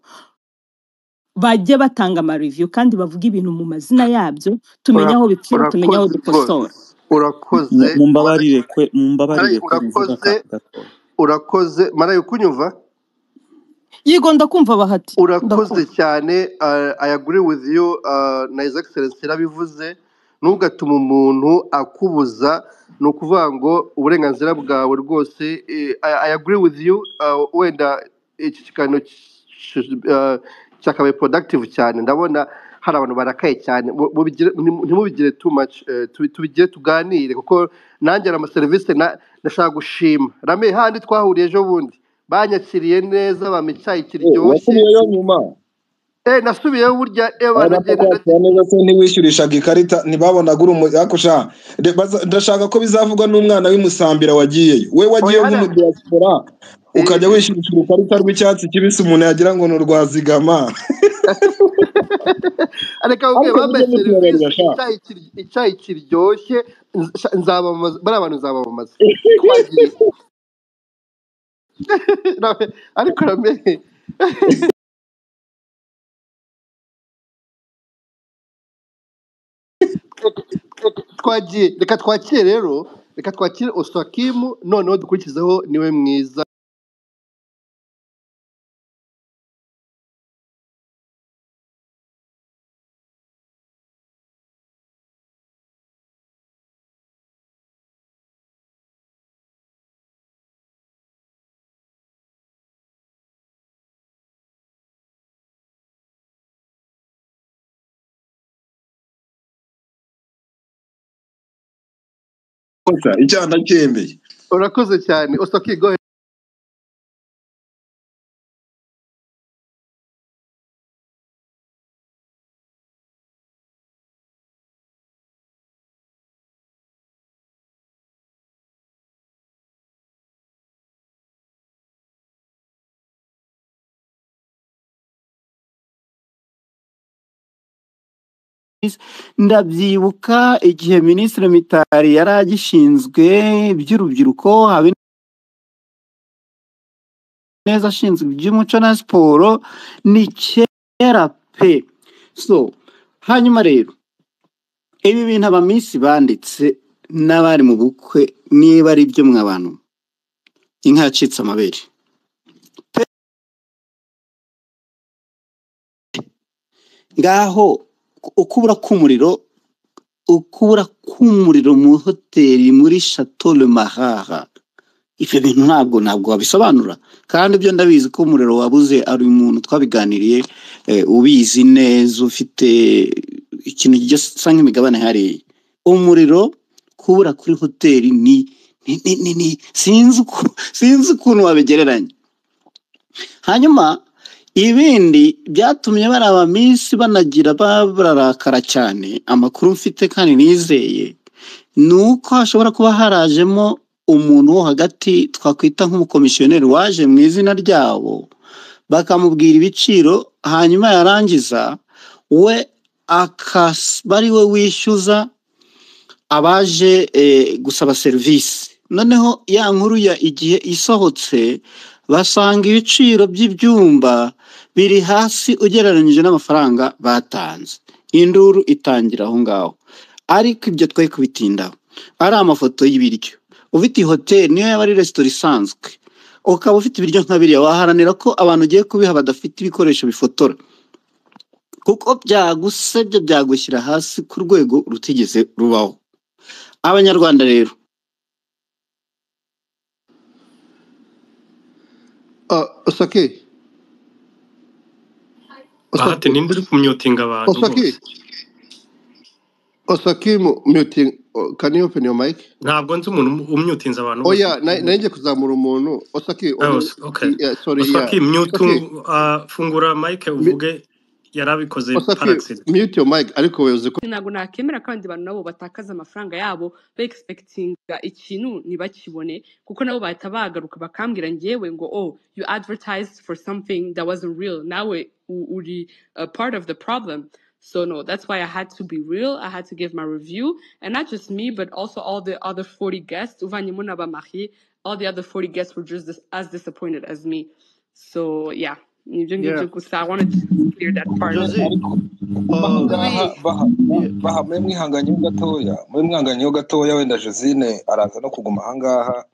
Bajye batanga ama review kandi bavuge ibintu mu mazina yabyo, tumenye aho bipfira, tumenye aho Urakoze dukosora. rwose, urakoze. Mumbabarire kwe, mumbabarire kwe mvuga Urakoze, akantu gatoya. urakoze Marayi, ukunyumva? Yigo, ndakumva Bahati, Urakoze ndakumva. cyane. I agree with you, na His Excellency yarabivuze. Ntugatuma umuntu akubuza, ni ukuvuga ngo uburenganzira bwawe rwose. I agree with you. Wenda iki kiganiro cyakabaye productive cyane. Ndabona hari abantu barakaye cyane. Ntimubigire too much, tubigire tuganire, kuko nanjye hari amaserivisi ndashaka gushima Rame handi twahuriye ejo bundi, banyakiriye neza, bampa icyayi kiryoshye. Wasubiyeyo nyuma? Nasubiyeyo burya, baragenda. Batakwakira neza se? Ntiwishyurishaga ikarita, ntibabonaga uri ariko sha, ndashaka ko bizavugwa n'umwana w'imusambira wagiyeyo. We wagiye Oya, hariya nk'umudiaspora ukajya wishyurisha urukarita rw'icyatsi kibisi, umuntu yagira ngo ni urwa zigama. Reka nkubwire, Ariko bambaye mujye mutubabarira serivisi, sha. icyayi kiryoshye, nzabamamaza, bariya bantu nzabamamaza. Twagiye. Ariko Rame, twagiye, reka twakire rero, reka twakire Oswakimu, noneho dukurikizeho niwe mwiza. Kosa, icyaha ndacyemeye. Urakoze cyane Oswaki, go ahead. Ndabyibuka igihe Minisitiri Mitari yari agishinzwe iby'urubyiruko, Habineza ashinzwe iby'umuco na siporo, ni kera pe. So hanyuma rero ibi bintu abamisi banditse n'abari mu bukwe, niba ari byo mwa bantu, inka yacitse amabere pe. Ngaho ukubura k'umuriro, ukubura k'umuriro mu hoteli muri Chateau Le Marara, ibyo bintu ntabwo wabisobanura. Kandi ibyo ndabizi ko umuriro wabuze ari umuntu twabiganiriye, ubizi neza, ufite ikintu gisa nk'imigabane hariya. Umuriro kubura kuri hoteli ni sinzi ukuntu wabigereranya. Hanyuma ibindi byatumye bari abaminsi banagira bararakara cyane, amakuru mfite kandi nizeye ni uko hashobora kuba harajemo umuntu wo hagati twakwita nk'umukomisiyoneri waje mu izina ryabo, bakamubwira ibiciro, hanyuma yarangiza we akaba ari we wishyuza abaje gusaba serivisi. Noneho ya nkuru ya igihe isohotse, basanga ibiciro by'ibyumba biri hasi ugereranyije n'amafaranga batanze, induru itangira aho ngaho. Ariko ibyo twe kubitindaho, ari amafoto y'ibiryo. Ufite hoteli niyo yaba ari resitora isanzwe, ukaba ufite ibiryo nka biriya, waharanira ko abantu ugiye kubiha badafite ibikoresho bifotora, kuko byagusebye, byagushyira hasi ku rwego rutigeze rubaho. Abanyarwanda rero, Oswaki, Bahati, Oswaki, ninde uri kumyutinga abantu Oswaki, bose? Oswaki, muting. Oh, can you open your mic? Ntabwo nzi umuntu umyutinze abantu bose. Oya, nanjye kuzamura umuntu. Osaki, Ah, okay. yeah, sorry, yeah. Oswaki, mute, Osaki, fungura mic uvuge, yarabikoze par Osaki, accident. mute your mic, ariko wewe uzi ko Ntabwo nakemera ko abandi bantu nabo batakaza amafaranga yabo beexpectinga ikintu ntibakibone, kuko nabo bahita bagaruka bakambwira ngewe ngo oh, you advertised for something that wasn't real, nawe uri a part of the problem. So no, that's why I had to be real. I had to give my review, and not just me, but also all the other 40 guests. Uvanyemo n'abamariye, all the other 40 guests were just as disappointed as me. So yeah, nibyo ngibyo yeah. gusa. I wanted to clear that part. Josie, Ariko ahangaha yeah. baha mwe mwihanganyeho gatoya, mwe mwihanganyeho gatoya, wenda Josine araza no kuguma ahangaha.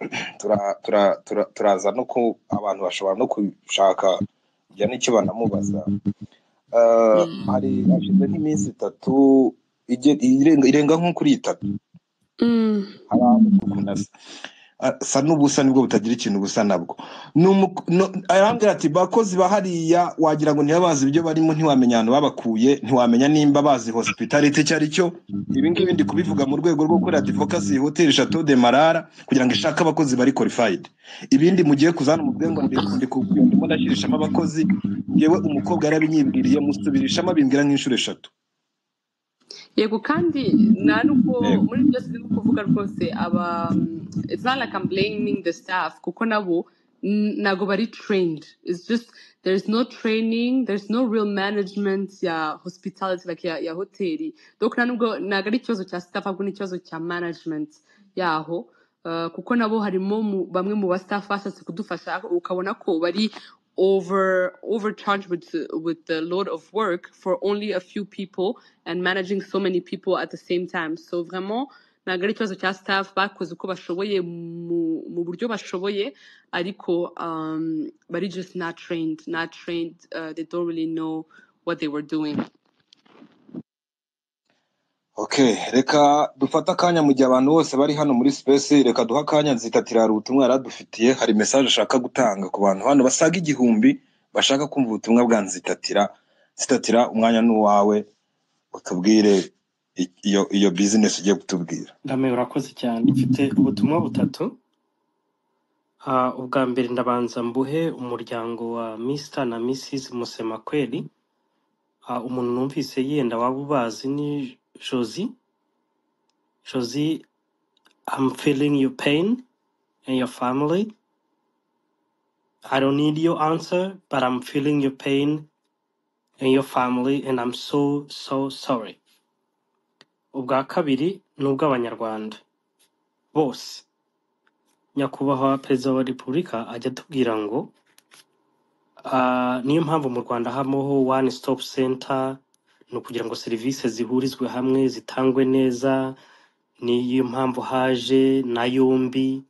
Turaza no ku abantu bashobora no gushaka kugira n'icyo banamubaza. Hari hashize nk'iminsi 3 irenga nko kuri 3, hari ahantu ukuntu asa n'ubusa nibwo butagira ikintu busa nabwo. Arambwira ati bakozi ba hariya wagira ngo ntibabazi ibyo barimo, ntiwamenya ahantu babakuye, ntiwamenya nimba bazi hospitality icyo ari cyo. Ibi ngibi ndi kubivuga mu rwego rwo gukora advocacy hotel Chateau de Marara kugira ngo ishake abakozi bari qualified. Ibindi mugiye kuzana umubwe ngo ndimo ndashyirishamo abakozi, ngewe umukobwa yarabinyibwiriye musubirishamo abimbwira nk'inshuro 3. Yego, kandi nta nubwo Yego. muri byose ndimo kuvuga rwose aba it's not like I'm blaming the staff, kuko nabo ntago bari trained. It's just there's no training, there's no real management ya hospitality, like ya hoteli. Donc nta nubwo ntago ari ikibazo cya staff, ahubwo ni ikibazo cya management yaho. Kuko nabo harimo bamwe mu ba staff bashatse kudufasha, ukabona ko bari overcharged with the load of work for only a few people and managing so many people at the same time. So vraiment ntabwo ari ikibazo cya staff, bakoze uko bashoboye mu buryo bashoboye, ariko bari just not trained, they don't really know what they were doing. Okay, reka dufate akanya mu gihe abantu bose bari hano muri space, reka duhe akanya Nzitatira, hari ubutumwa yaradufitiye, hari message ashaka gutanga ku bantu hano basaga 1000 bashaka kumva ubutumwa bwa Nzitatira. Nzitatira, umwanya ni uwawe, utubwire iyo business ugiye kutubwira. Ndame, urakoze cyane. Mfite ubutumwa butatu. Ubwa mbere ndabanza mbuhe umuryango wa Mr na Mrs Musemakweli. Umuntu numvise yenda waba ubazi ni Josie. Josie, I'm feeling your pain and your family. I don't need your answer, but I'm feeling your pain and your family, and I'm so, so sorry. Ubwa kabiri ni ubw'Abanyarwanda bose. Nyakubahwa Perezida wa Repubulika ajya atubwira ngo niyo mpamvu mu Rwanda habaho one stop center, ni ukugira ngo serivisi zihurizwe hamwe zitangwe neza. Niyo mpamvu haje na yombi,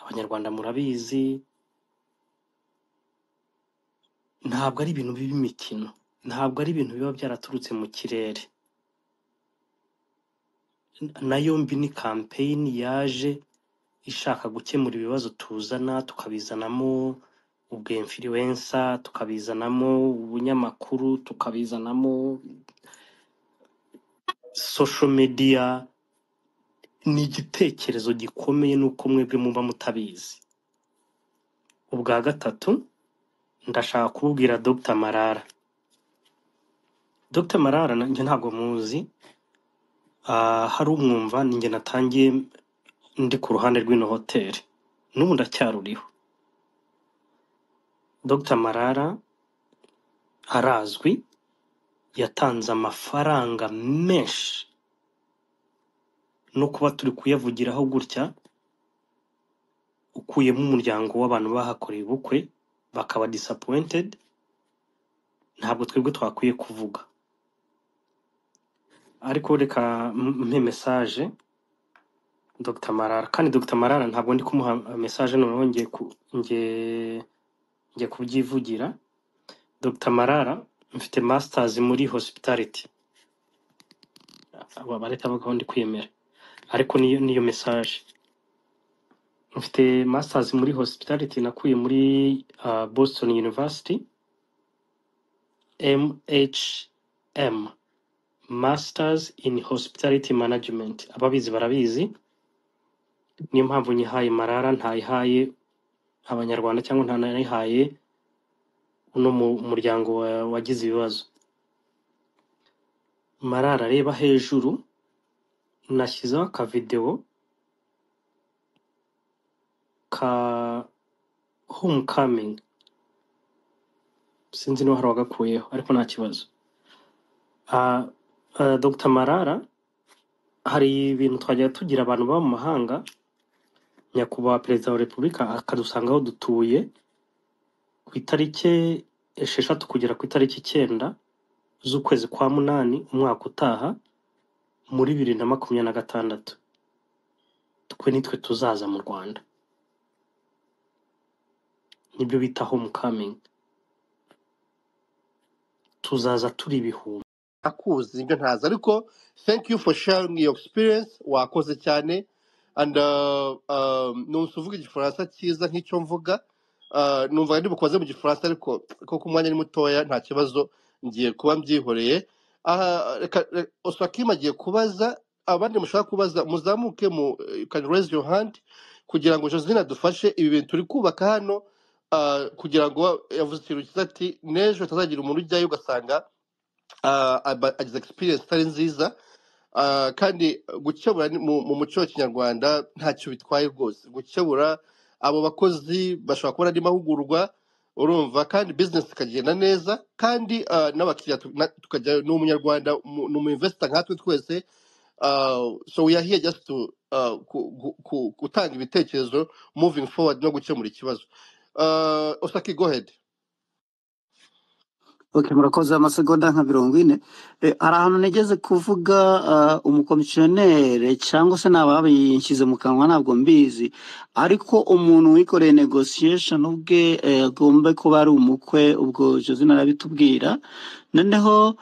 Abanyarwanda murabizi, ntabwo ari ibintu by'imikino, ntabwo ari ibintu biba byaraturutse mu kirere. Na yombi ni campaign yaje ishaka gukemura ibibazo tuzana, tukabizanamo ubwemfiriwensa, tukabizanamo ubunyamakuru, tukabizanamo social media. Ni igitekerezo gikomeye nuko mwebwe muba mutabizi. Ubwa gatatu ndashaka kububwira Dr Marara. Dr Marara nanjye ntabwo muzi, hari umwumva ninjye natangiye ndi ku ruhande rw'ino hoteli, n'ubu ndacyaruriho. Dr Marara arazwi, yatanze amafaranga menshi, no kuba turi kuyavugiraho gutya, ukuyemo umuryango w'abantu bahakoreye ubukwe bakaba disappointed, ntabwo twebwe twakwiye kuvuga. Ariko reka mpe message Dr Marara, kandi Dr Marara ntabwo ndi kumuha message noneho ngiye kubyivugira. Dr Marara, mfite masters muri hospitality, aba bareta bavuga ndi kwiyemera, ariko niyo message. Mfite masters muri hospitality nakuye muri Boston University, MHM, Masters in Hospitality Management. Ababizi barabizi, niyo mpamvu nyihaye Marara, ntayihaye abanyarwanda cyangwa ntanayihaye uno muryango wagize ibibazo. Marara, reba hejuru, nashyizeho akavidewo ka homecoming, sinzi niba hari uwagakuyeho ariko nta kibazo. Dr Marara, hari ibintu twajya tugira abantu baba mu mahanga, nyakubahwa perezida wa repubulika akadusanga aho dutuye ku itariki 6 kugera ku itariki 9 z'ukwezi kwa 8 umwaka utaha muri 2026, twe nitwe tuzaza mu Rwanda, nibyo bita homecoming, tuzaza turi ibihumbi. Akuzi nibyo ntazi, ariko thank you for sharing your experience, wakoze cyane. And numva uvuga igifaransa cyiza nk'icyo mvuga, numva ndi bukoze mu gifaransa, ariko kuko umwanya ni mutoya nta kibazo, ngiye kuba mbyihoreye. Aha reka Oswakim agiye kubaza, abandi mushaka kubaza muzamuke, mu you can raise your hand kugira ngo Josine adufashe ibi bintu turi kubaka hano, kugira ngo yavuze ikintu cyiza ati n'ejo hatazagira umuntu ujyayo ugasanga agize experience itari nziza. Kandi gukebura mu muco wa kinyarwanda ntacyo bitwaye rwose. Gukebura abo bakozi bashobora kubona andi mahugurwa, urumva, kandi business ikagenda neza, kandi n'abakiriya tukajya, ni umunyarwanda, ni umu investor nkatwe twese. So we are here just to gutanga ibitekerezo moving forward no gukemura ikibazo. Osaki, go ahead. Okay, murakoze. Amasegonda nka 40. Hari ahantu nigeze kuvuga umukomisiyonere cyangwa se nababinshyize mu kanwa ntabwo mbizi, ariko umuntu wikoreye negotiation ubwe agomba kuba ari umukwe, ubwo Josine arabitubwira. Noneho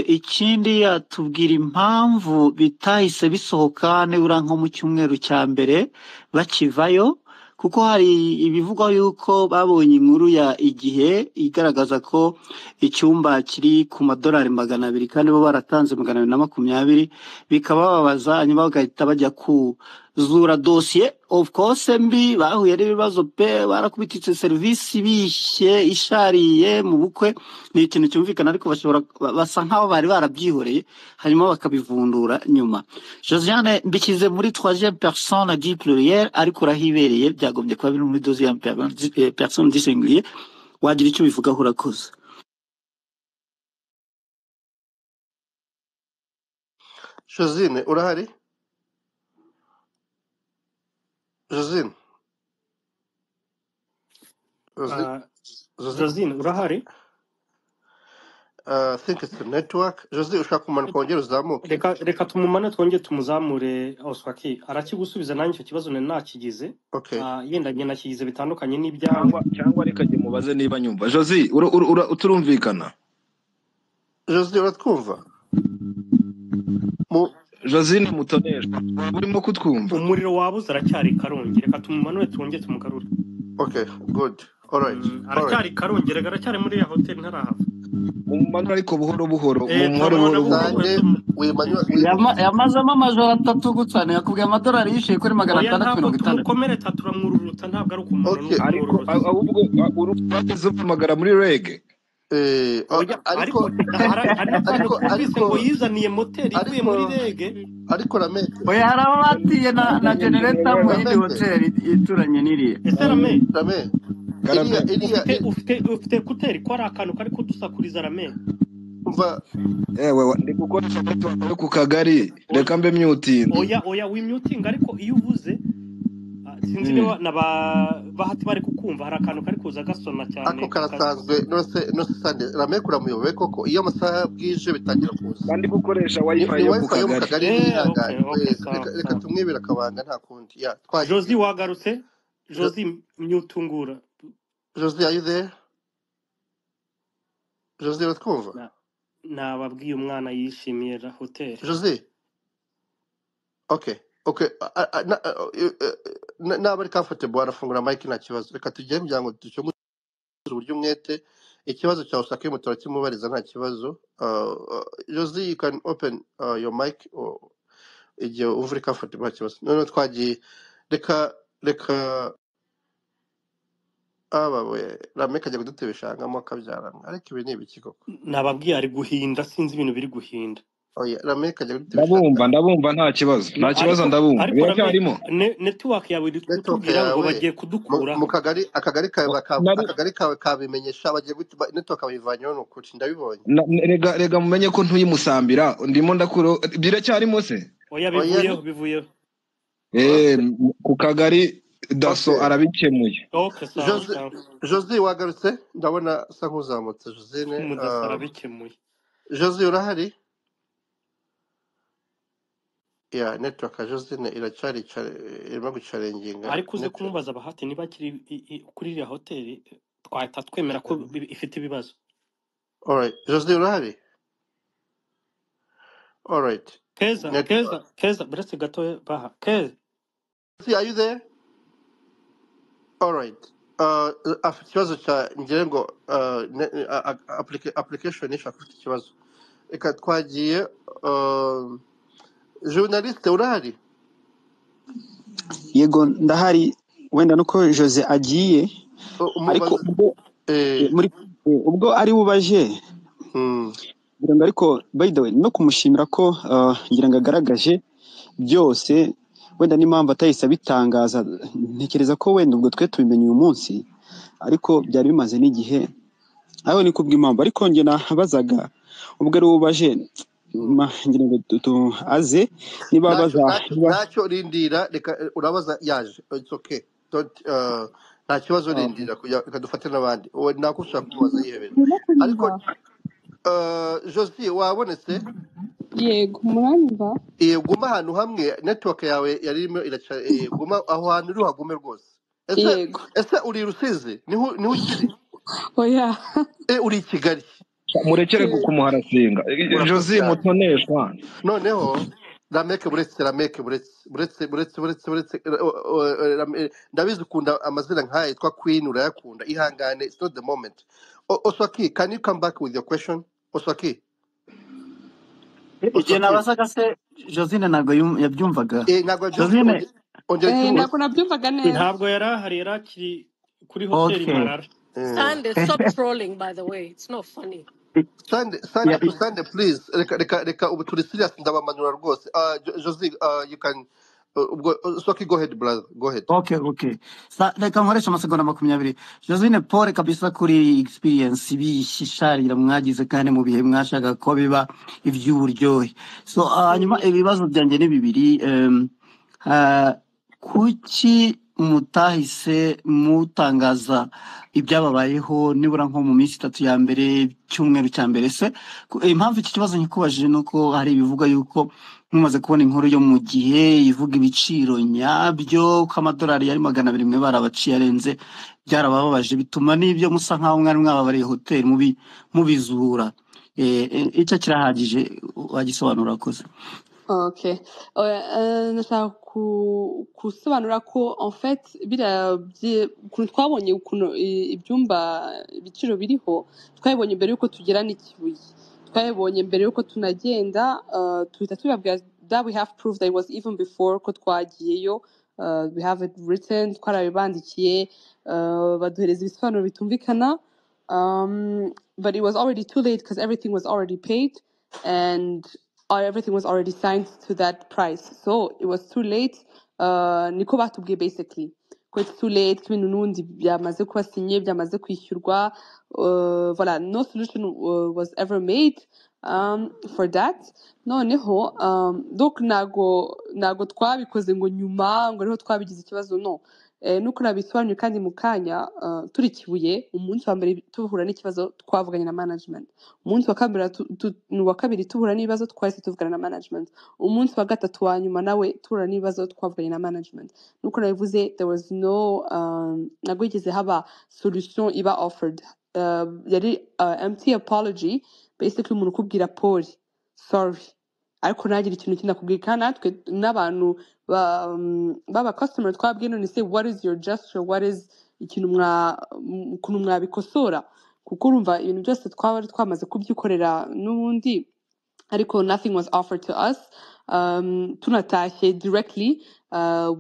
ikindi yatubwira impamvu bitahise bisohoka nibura nko mu cyumweru cya mbere bakivayo, kuko hari ibivugwa yuko babonye inkuru ya Igihe igaragaza ko icyumba kiri ku madolari 200 kandi bo baratanze 220, bikabababaza, hanyuma bagahita bajya kuzura dosiye of course mbi. Bahuye n'ibibazo pe, barakubititse serivisi bishye ishariye mu bukwe, ni ikintu cyumvikana, ariko bashobora basa nkaho bari barabyihoreye hanyuma bakabivundura nyuma. Josiane, mbishyize muri troisième personne du pluriel, ariko urahibereye, byagombye kuba biri muri deuxième personne du singulier. Wagira icyo ubivugaho? Urakoze. Josine urahari? Josine, Josine, Josine urahari? I think it's the network. Josine, ushaka kumanuka wongere uzamuke? Reka tumumane twongere tumuzamure. Oswaki arakigusubiza, nanjye icyo kibazo nari nakigize. Okay. Yenda njye nakigize bitandukanye n'ibyawe. Cyangwa reka njye mubaze niba nyumva. Josi, turumvikana? Josine uratwumva? Josine Mutonesha, waba urimo kutwumva? Umuriro wabuze, aracyari Karongi, reka tumumanure twongere tumugarure. Okay, good. All right. All right. Aracyari Karongi, reka aracyari muri ya hoteli ntarahava. Mumanure ariko buhoro buhoro, mumuhore Turamubona buhoro buhoro. Sande Yamazemo amajoro 3 gusa, yakubwiye amadolari yishyuye kuri Oya, ntabwo 660. tumukomeretsa, turamwururuta, ntabwo ari ukumanura Okay. Ariko n'ukumwururuta. ahubwo urugeze umpamagara muri rege. Oya, Ariko ariko hari n'akantu ariko twumvise ariko ngo yizaniye moteri ivuye ariko muri rege. ariko Ramete, Oya, hari abo batiye na generator mu yindi Ramete, hoteli ituranye n'iriya. Ese Rame, Rame, Karame. iriya ufite ekuteri ko hari akantu kari kudusakuriza Rame? umva, Ewe, ndi gukoresha network yo ku kagari, reka mbe myutinze. Oya wimyutinga, ariko iyo uvuze sinzi niba na bahati bari kukumva, hari akantu kari kuza gasona cyane ako karasanzwe. Nose Sande, Rame kuramuyobe koko, iyo amasaha bwije bitangira kuza. Kandi gukoresha Ni wifi ni yo ku wifi yo mu kagari. kagari Okay, niyihangane. okay, sawa Reka sawa. tumwibire akabanga nta kundi. Ya, twagiye. Josi wagarutse? Josi myutungura. Josi, are you there? Josi uratwumva? Nababwiye umwana yishimiye hoteli. Josi, okay. Okay, naba ari comfortable arafungura mic nta kibazo. Reka tugende kugira ngo ducunguze uburyo umwete. Ikibazo cya Osakimu turakimubariza nta kibazo. Josie, you can open your mic or igihe umva uri comfortable, nta kibazo. Noneho twagiye, reka reka aba we Rameka ajya kudutebeshangamo akabyarana, ariko ibi ni ibiki koko? Nababwiye ari guhinda, sinzi ibintu biri guhinda. Oya, Rameka ajya kudutebeshanga. Ndabumva, ndabumva, nta kibazo, nta kibazo. Ariko Ndabumva. ariko Rame, Biracyarimo. Network yawe iri Network kutubwira ngo yawe bagiye mu kudukuraho. kagari, akagari kawe Nari akagari kawe kabimenyesha bagiye network bayivanyeho, ni ukuri ndabibonye. Rega rega mumenye ko ntuye Musambira, ndimo ndakura, biracyarimo se? Oya, Oya. bivuyeho, bivuyeho. Ku kagari daso Okay. arabikemuye. Okay, sawa Jose, sawa. Jose wagarutse, ndabona asa nk'uzamutse Josine. Umudaso arabikemuye. Jose urahari? Ya network ya Josine iracyari irimo gucarenginga Ariko uze network. kumubaza Bahati niba akiri kuri iriya hoteli, twahita twemera ko ifite ibibazo. Alright, Jose urahari? Alright. Keza, Network. Keza, Keza, buretse gato baha Keza. Jose, are you there? Alright. Afite ikibazo cya ngira ngo application ishaka ufite ikibazo. Reka twagiye, journaliste urahari? Yego, ndahari, wenda nuko Jose agiye, ariko Umubaze ubwo muri ubwo ari bubaje ngira ngo, ariko by the way no kumushimira ko ngira ngo agaragaje byose, wenda n'impamvu atahise abitangaza, ntekereza ko wenda ubwo twe tubimenye uyu munsi, ariko byari bimaze n'igihe, aho ni kubw'impamvu. Ariko njye nabazaga ubwo ari bubaje, ngira ngo aze niba Ntacyo baza ntacyo niba ntacyo, rindira, reka urabaza yaje, it's okay, don't nta kibazo, rindira kugira reka dufate n'abandi. Uwo nako ushaka kumubaza yihebera, Ndimo ariko kunyumva. Josie wabonetse? Yego, muranyumva? Guma ahantu hamwe, network yawe yari irimo iraca, guma aho hantu uri, uhagume rwose. Ese Yego. ese uri i Rusizi niho niho ukiri? Oya. Uri i Kigali? Murekere Yego. kumuharasinga. Urakoze Josie cyane. mutoneshwa. Noneho Rameke, buretse Rameke, buretse buretse buretse buretse buretse, ndabizi ukunda amazina nk'aya yitwa Queen, urayakunda, ihangane, it's not the moment. Oswaki, can you come back with your question? Oswaki. Igihe Oswaki. nabazaga se Josine ntabwo yabyumvaga. Ntabwo yabyumvise. Josine. Ongera ikimubaze. Ntabwo nabyumvaga neza. Ntabwo yari ahari, yari akiri kuri hoteli Okay. Marara. Sunday, stop trolling, by the way. It's not funny. Sunday, Sunday, Yeah. Sunday, please. Reka, reka, reka, ubu turi serious, ndabamanura rwose. Josie, you can, ubwo, Oswaki, go ahead, brother, go ahead. Okay. Reka nkoreshe amasegonda 20. Josine, pole kabisa kuri experience bishisharira mwagize kandi mu bihe mwashaka ko biba iby'uburyohe. So hanyuma ibibazo byanjye ni bibiri. Kuki mutahise mutangaza ibyababayeho nibura nko mu minsi 3 ya mbere, cyumweru cya mbere se? Impamvu iki kibazo nkikubajije ni uko hari ibivuga yuko mumaze kubona inkuru yo mu gihe ivuga ibiciro nyabyo ko amadolari yari 200 mwe barabaciye arenze, byarabababaje bituma n'ibyo musa nkaho mwari mwababariye hoteli mubizura. Icyo kirahagije, wagisobanura akoze. Okay. Oya, ndashaka gusobanura ko en fait biriya ukuntu twabonye ukuntu ibyumba ibiciro biriho, twabibonye mbere yuko tugera n'ikibuye, twabibonye mbere yuko tunagenda, tuhita tubabwira that we have proof that it was even before ko twagiyeyo, we have it written, twarabibandikiye, baduhereza ibisobanuro bitumvikana, but it was already too late because everything was already paid and everything was already signed to that price, so it was too late. Niko batubwiye basically ko it's too late, ko ibintu n'ubundi byamaze kuba sinye, byamaze kwishyurwa, voilà, no solution was ever made for that. Noneho donc ntago twabikoze ngo nyuma ngo ariho twabigize ikibazo, no. Nuko nabisobanuye kandi mu kanya, turi Kibuye umunsi wa mbere tuhura n'ikibazo twavuganye na management, umunsi wa kabiri wa kabiri tuhura n'ibibazo twahise tuvugana na management, umunsi wa gatatu wa nyuma nawe tuhura n'ibibazo twavuganye na management. Nuko nabivuze, there was no ntabwo yigeze haba solution iba offered, yari empty apology basically, umuntu ukubwira pole, sorry, ariko ntagire ikintu kindi akubwira. Kandi natwe n'abantu baba customer twabwiye, none se what is your gesture, what is ikintu ukuntu mwabikosora, Kuko urumva ibintu byose twaba twamaze kubyikorera n'ubundi, ariko nothing was offered to us. Tunatashye directly,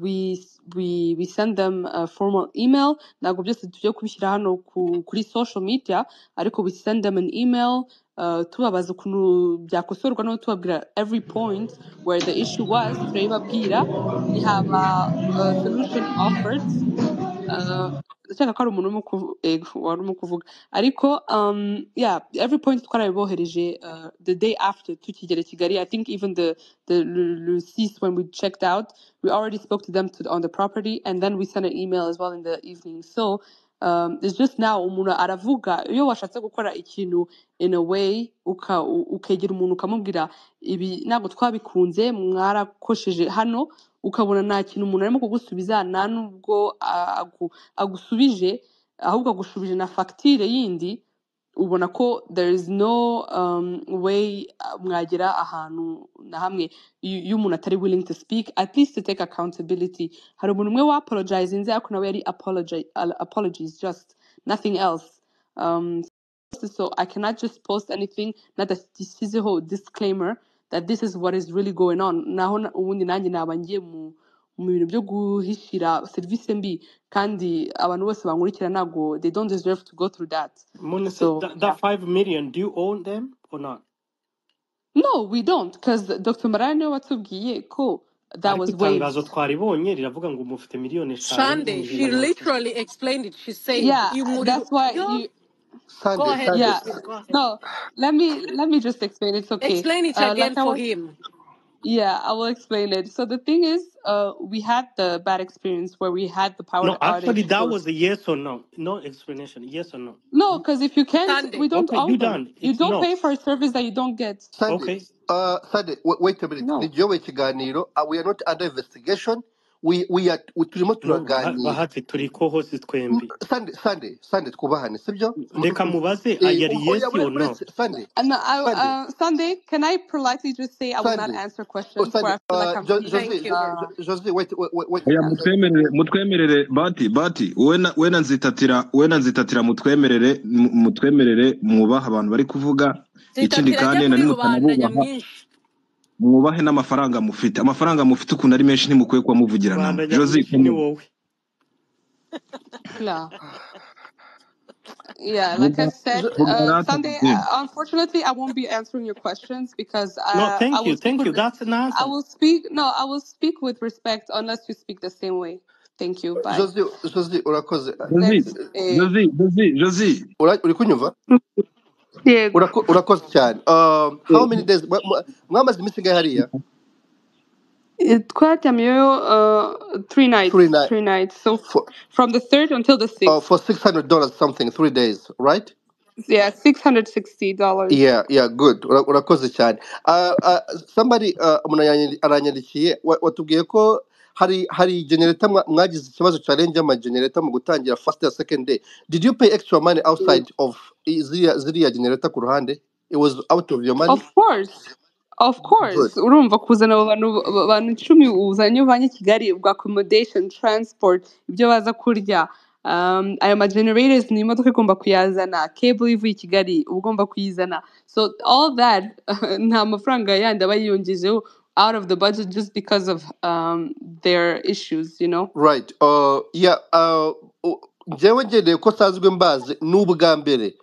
we send them a formal email. Ntabwo byose tujya kubishyira hano kuri social media, ariko we send them an email tubabaza ukuntu byakosorwa, no tubabwira every point where the issue was, turabibabwira, ntihaba solution offered. Ndakeka ko ari umuntu urimo wari urimo kuvuga, ariko yeah, every point twarabibohereje the day after tukigera Kigali. I think even the le 6 when we checked out, we already spoke to them on the property, and then we sent an email as well in the evening. So it's just now umuntu aravuga iyo washatse gukora ikintu in a way ukegera umuntu ukamubwira ibi ntabwo twabikunze, mwarakosheje hano, ukabona nta kintu umuntu arimo kugusubiza, nta nubwo agusubije, ahubwo agushubije na fagitire yindi, ubona ko there is no way mwagera ahantu na hamwe iyo umuntu atari willing to speak, at least to take accountability. Hari umuntu umwe wa apologizinze, ariko nawe yari apologies, just nothing else. So I cannot just post anything nadashyizeho disclaimer that this is what is really going on. Naho ubundi nanjye naba ngiye mu bintu byo guhishira serivisi mbi, kandi abantu bose bankurikira ntabwo they don't deserve to go through that. Mona, So that yeah. 5 million, do you own them or not? No, we don't, because Dr. Marara niwe watubwiye ko that Ariko was itangazo waived. twaribonye riravuga ngo mufite miliyoni 5 Sunday, n'ibihumbi she magana atatu. literally explained it. She said, Yeah, "You that's why yo, you go Sunday, ahead, Sunday. yeah. Josephine, go ahead. No, let me just explain. It's okay. Explain it Like again I for was him. Yeah, I will explain it. So the thing is, we had the bad experience where we had the power No, actually, outage that for was a yes or no. No explanation. Yes or no. no, because if you can't, Sunday. we don't Okay, owe you them. done. You It's don't no. pay for a service that you don't get. Sunday, Okay. Sunday, wait a minute. No. Ni ikiganiro. We are not under investigation. We are turimo No, turaganira. Bahati turi co-host twembi. Sunday, twubahane, sibyo? Reka mubaze yari yes Oya, or no. Sunday, And Sunday, Sunday, can I politely just say I will not Sunday. answer Oh, questions where Sunday. I feel like I'm being Thank you. Jose, wait, wait, wait. Oya, mutwemerere bati wowe na nzitatira mutwemerere mutwemerere mwubahe abantu bari kuvuga. Ikindi Zitatira kandi ajya na muri rubanda nimutanabubaha nyamwinshi. mwubahe n'amafaranga mufite. Amafaranga mufite ukuntu ari menshi ntimukwiye kuba muvugiranamo. Rubanda Jose, nyamwinshi ni wowe. Yeah. Yeah, like I said, Sunday, unfortunately, I won't be answering your questions because No, I thank will you. speak Thank with you. That's an I answer. will speak. No, I will speak with respect unless you speak the same way. Thank you. Bye. Jose, urakoze. Next, Jose. Uri kunyumva? Yego. Urakoze cyane. How many days mwamaze iminsi ingahe hariya? Twaryamyeyo 3 nights. 3 nights. 3 nights. So from the 3rd until the 6th. For $600 something, 3 days, right? Yeah, $660. Yeah, good. Urakoze cyane. Somebody umuntu aranyandikiye watubwiye ko hari generator mwagize ikibazo challenge y'ama generator mu gutangira first and second day. Did you pay extra money outside of ziriya generator ku ruhande? It was out of your money? Of course. Of course. Good. Urumva kuzana abo bantu 10 uzanye uvanye Kigali, ubwa accommodation, transport, ibyo baza kurya. Ayo ma generators ni imodoka igomba kuyazana, cable ivuye i Kigali ugomba kuyizana. So all that nta mafaranga yandi aba yiyongejeho out of the budget just because of their issues, you know? Right. Yeah, njyewe ngendeye ko nsanzwe mbazi n'ubwa mbere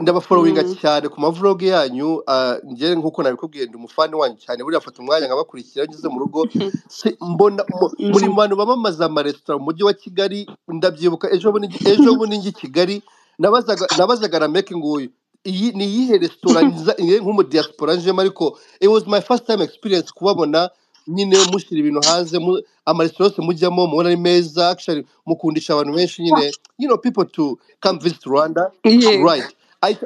ndabafollowinga cyane ku mavlog yanyu. Njye nkuko nabikubwiye ndi umufani wanyu cyane, buriya afata umwanya nkabakurikira ngeze mu rugo. Mbona muri bantu bamamaza amaresitora mu mujyi wa Kigali. Ndabyibuka ejo bundi njye i Kigali nabazaga Rameke nguyu iyi ni iyihe resitora nk'umudiaspora njemo, ariko it was my first time experience kubabona nyine mushyira ibintu hanze, amaresitora yose mujyamo mubona ari meza, actually mukundisha abantu benshi nyine, you know, people to come visit Rwanda. Yeah. Right.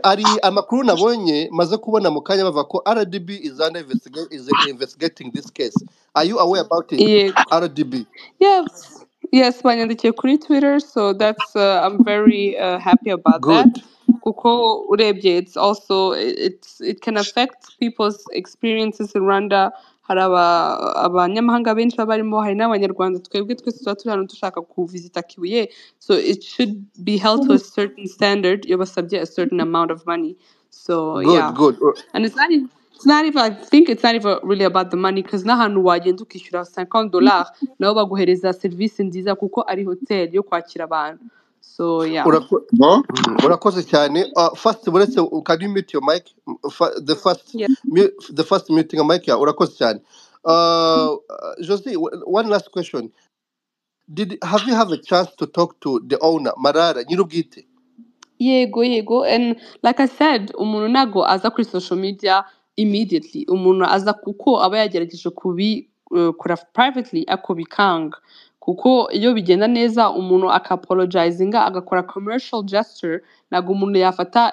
Ari amakuru nabonye maze kubona mu kanya bava ko RDB is under is investigating this case. Are you aware about it? Yeah. RDB. Yes. Yes, banyandikiye kuri Twitter, so that's I'm very happy about Good. that. Kuko urebye it's also it can affect people's experiences in Rwanda. Hari abanyamahanga benshi baba barimo, hari n'abanyarwanda. Twebwe twese tuba turi hano dushaka kuvisita Kibuye, so it should be held to a certain standard iyo basabye a certain amount of money. So Good, yeah. good. And it's not even, I think it's not even really about the money, because n'ahantu wagenda ukishyura $50 nabo baguhereza serivisi nziza kuko ari hotel yo kwakira abantu. So yeah. Bo? Urakoze cyane. First buretse, can you mute your mic? The first Yeah. the first muting mic ya. Urakoze cyane. Josie, one last question. Did have you have a chance to talk to the owner, Marara nyirubwite? Yego. And like I said, umuntu ntago aza kuri social media immediately. Umuntu aza kuko aba yagerageje kubikora privately ako bikanga. Kuko iyo bigenda neza umuntu aka-apologizinga, agakora commercial gesture, ntabwo umuntu yafata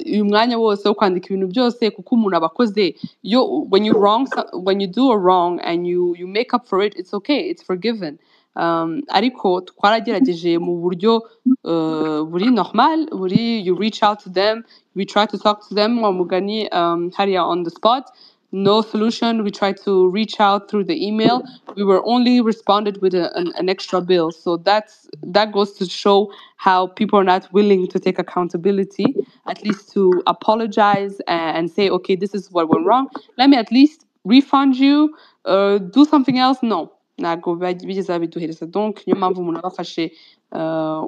uyu mwanya wose wo kwandika ibintu byose, kuko umuntu aba akoze yo when you do a wrong and you make up for it, it's okay, it's forgiven. Ariko twaragerageje mu buryo buri normal, buri you reach out to them, we try to talk to them, wa mugani hariya on the spot, no solution. We tried to reach out through the email, we were only responded with an extra bill. So that goes to show how people are not willing to take accountability, at least to apologize and say, okay, this is what went wrong, let me at least refund you, do something else. No, ntabwo bigeze babiduhereza. Donc niyo mpamvu umuntu aba afashe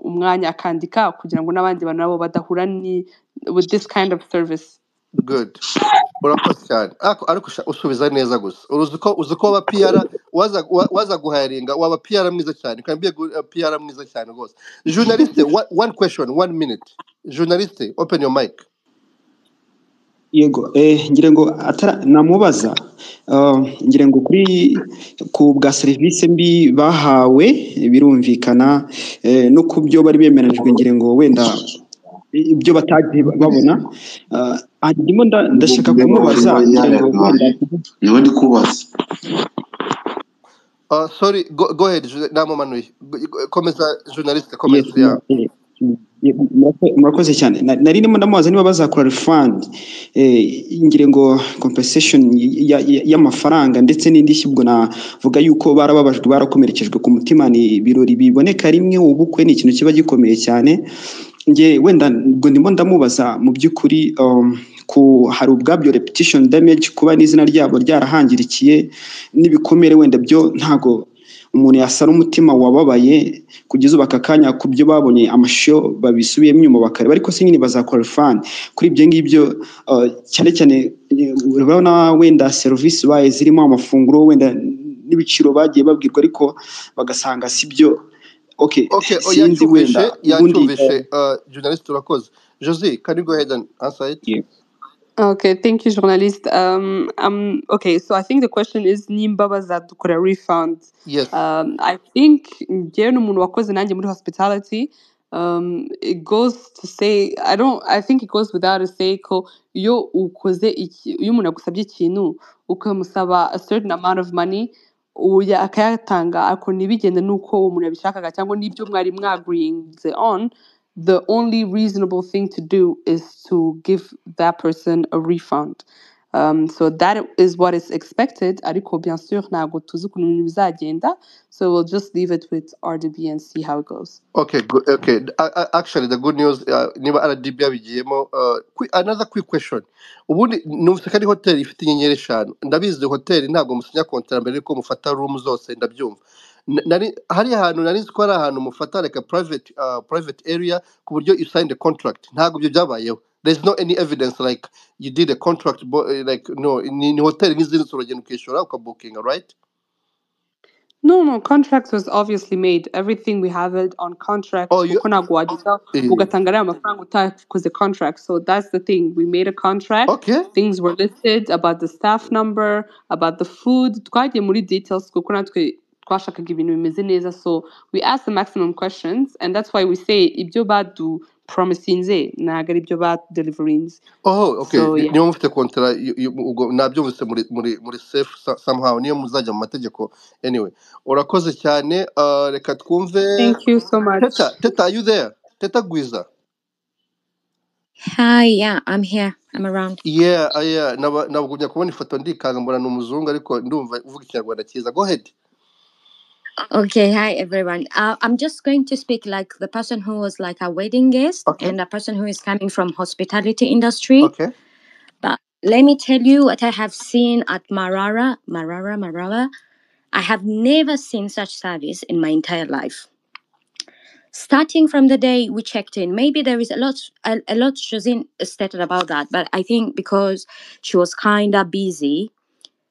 umwanya akandika kugira ngo n'abandi bantu nabo badahura ni with this kind of service. Good, urakoze cyane. Ariko usubiza neza gusa. Uzi ko waba PR, waza guharinga, waba PR mwiza cyane. You can be a good PR mwiza cyane rwose. Journaliste, one question, one minute. Journaliste, open your mic. Yego, ngira ngo atara namubaza, ngira ngo kuri ku bwa serivisi mbi bahawe, birumvikana, no ku byo bari bemeranyijwe, ngira ngo wenda ibyo batagiye babona. Ndimo ndashaka kumubaza, ngira ngo wenda Niwe ndi kubaza. Sorry, go ahead. Namumanuye. Komeza, journaliste, komeza. Yes, Yeah. Murakoze cyane. Nari ndimo ndamubaza niba bazakora refund, ngira ngo compensation y'amafaranga ndetse n'indishyi. Ubwo navuga yuko barababajwe, barakomerekejwe ku mutima. Ni ibirori biboneka rimwe, ubukwe ni ikintu kiba gikomeye cyane. Nge wenda ubwo ndimo ndamubaza mu by'ukuri, ku hari ubwabyo reputation damage, kuba n'izina ryabo ryarahangirikiye n'ibikomere, wenda byo ntago umuntu yasara umutima wababaye kugeza ubu aka kanya ku byo babonye, amashusho babisubiyemo inyuma bakareba. Ariko se nyine bazakora refund kuri ibyo ngibyo, cyane cyane, urabona wenda serivisi baye zirimo amafunguro, wenda n'ibiciro bagiye babwirwa ariko bagasanga si byo. Okay. Okay, oh, Sinzi wenda yacyumvishe, ubundi yacyumvishe. Journalist, urakoze. Josie, can you go ahead and answer it? Yeah. Okay, thank you, journalist. Okay, so I think the question is nimba bazadukora refund. Yes. I think njyewe ni umuntu wakoze nanjye muri hospitality. It goes to say, I don't, I think it goes without a say ko iyo ukoze iki, iyo umuntu agusabye ikintu ukamusaba a certain amount of money, uya akayatanga ariko ntibigende n'uko uwo muntu yabishakaga cyangwa n'ibyo mwari mwagreeinze on, the only reasonable thing to do is to give that person a refund. So that is what is expected. Ariko bien sûr ntabwo tuzi ukuntu ibintu bizagenda. So we'll just leave it with RDB and see how it goes. Okay, good. Okay. Actually, the good news, niba RDB yabigiyemo, another quick question. Ubundi numvise ko ari hoteli ifite inyenyeri 5. Ndabizi hoteli ntabwo musinya contrat mbere yuko mufata room zose, ndabyumva. Nari hari ahantu nari nzi ko hari ahantu mufata like a private area ku buryo you signed a contract. Ntabwo ibyo byabayeho. There's no any evidence like you did a contract, like no, ni hoteli nk'izindi, uragenda ukishyura ukabookinga, right? No, contract was obviously made. Everything we have it on contract. Oh, you Kuko ntabwo wageza ugatanga ariya mafaranga utakoze contract. So that's the thing. We made a contract. Okay. Things were listed about the staff number, about the food. Twagiye muri details kuko natwe twashakaga ibintu bimeze neza. So we asked the maximum questions, and that's why we say ibyo badu promisinze ntabwo ari ibyo ba deliverinze. Oh, okay. So yeah. Niba mufite contrat, ubwo nabyumvise muri safe somehow, niyo muzajya mu mategeko. Anyway, urakoze cyane. Reka twumve Thank you so much. Teta. Teta, are you there? Teta Gwiza. Hi, yeah, I'm here. I'm around. Yeah, yeah, nabugumya kubona ifoto ndikanga mbona ni umuzungu ariko ndumva uvuga ikinyarwanda cyiza. Go ahead. Okay, hi everyone. I'm just going to speak like the person who was like a wedding guest Okay. and a person who is coming from hospitality industry. Okay. But let me tell you what I have seen at Marara. I have never seen such service in my entire life. Starting from the day we checked in, maybe there is a lot Josine stated about that, but I think because she was kind of busy,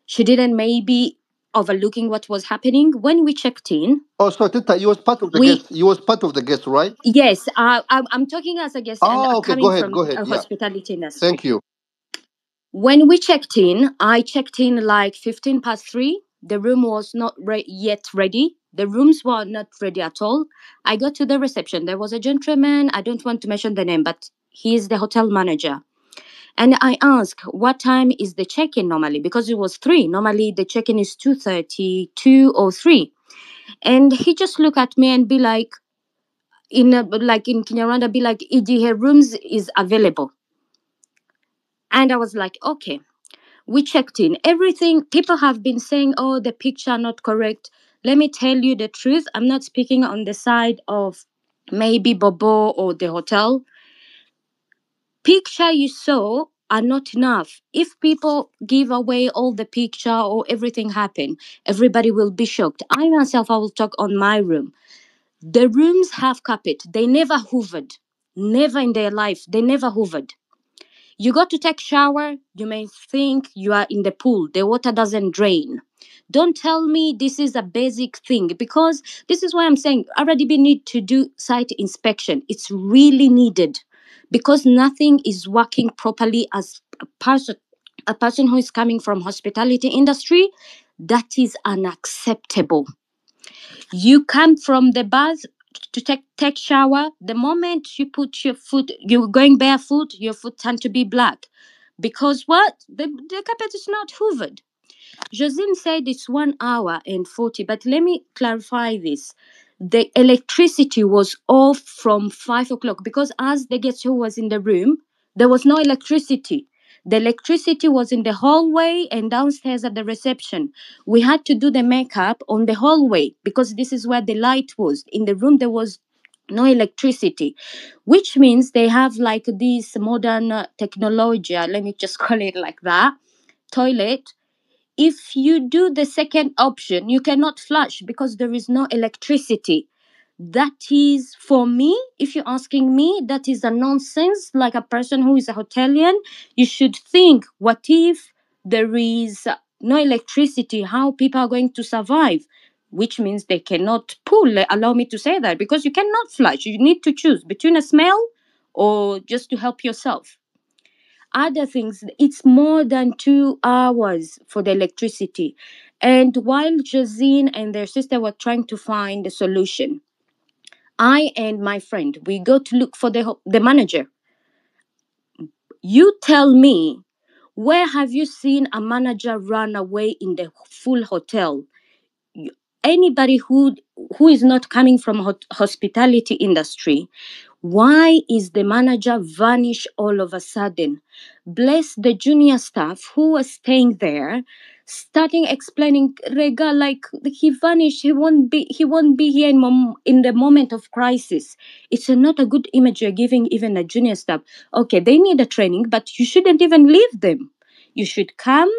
she didn't maybe overlooking what was happening. When we checked in, Oh, so Tita, you was part of the we guest. You was part of the guest, right? yes, I'm talking as a guest and Oh, okay. Go coming ahead. from Go ahead. a Yeah. hospitality industry. Thank you. When we checked in, I checked in like 3:15. The room was not yet ready. The rooms were not ready at all. I got to the reception. There was a gentleman, I don't want to mention the name, but he is the hotel manager. And I asked, what time is the check-in normally? Because it was 3. Normally the check-in is 2:30, 2 or 3. And he just looked at me and be like, in Kinyarwanda, be like, igihe rooms is available. And I was like, okay. We checked in. Everything, people have been saying, oh, the picture not correct. Let me tell you the truth. I'm not speaking on the side of maybe Bobo or the hotel. Picture you saw are not enough. If people give away all the picture or everything happen, everybody will be shocked. I myself, I will talk on my room. The rooms have carpet. They never hoovered. Never in their life. They never hoovered. You got to take shower, you may think you are in the pool. The water doesn't drain. Don't tell me this is a basic thing, because this is why I'm saying RDB need to do site inspection. It's really needed because nothing is working properly. As a person who is coming from hospitality industry, that is unacceptable. You come from the bath to take shower. The moment you put your foot, you're going barefoot, your foot tend to be black. Because what? The carpet is not hoovered. Josine said it's 1 hour and 40, but let me clarify this. The electricity was off from 5 o'clock because as the guest who was in the room, there was no electricity. The electricity was in the hallway and downstairs at the reception. We had to do the makeup on the hallway because this is where the light was. In the room, there was no electricity, which means they have like this modern technology, let me just call it like that, toilet. If you do the second option, you cannot flush because there is no electricity. That is, for me, if you're asking me, that is a nonsense. Like a person who is a hotelian, you should think, what if there is no electricity? How people are going to survive? Which means they cannot pull. Allow me to say that, because you cannot flush. You need to choose between a smell or just to help yourself. Other things, it's more than 2 hours for the electricity. And while Josine and their sister were trying to find a solution, I and my friend, we go to look for the manager. You tell me, where have you seen a manager run away in the full hotel? Anybody who is not coming from hospitality industry, why is the manager vanish all of a sudden? Bless the junior staff who was staying there, starting explaining, Rega, like he vanished, he won't be here in the moment of crisis. It's not a good image you're giving even a junior staff. Okay, they need a training, but you shouldn't even leave them. You should come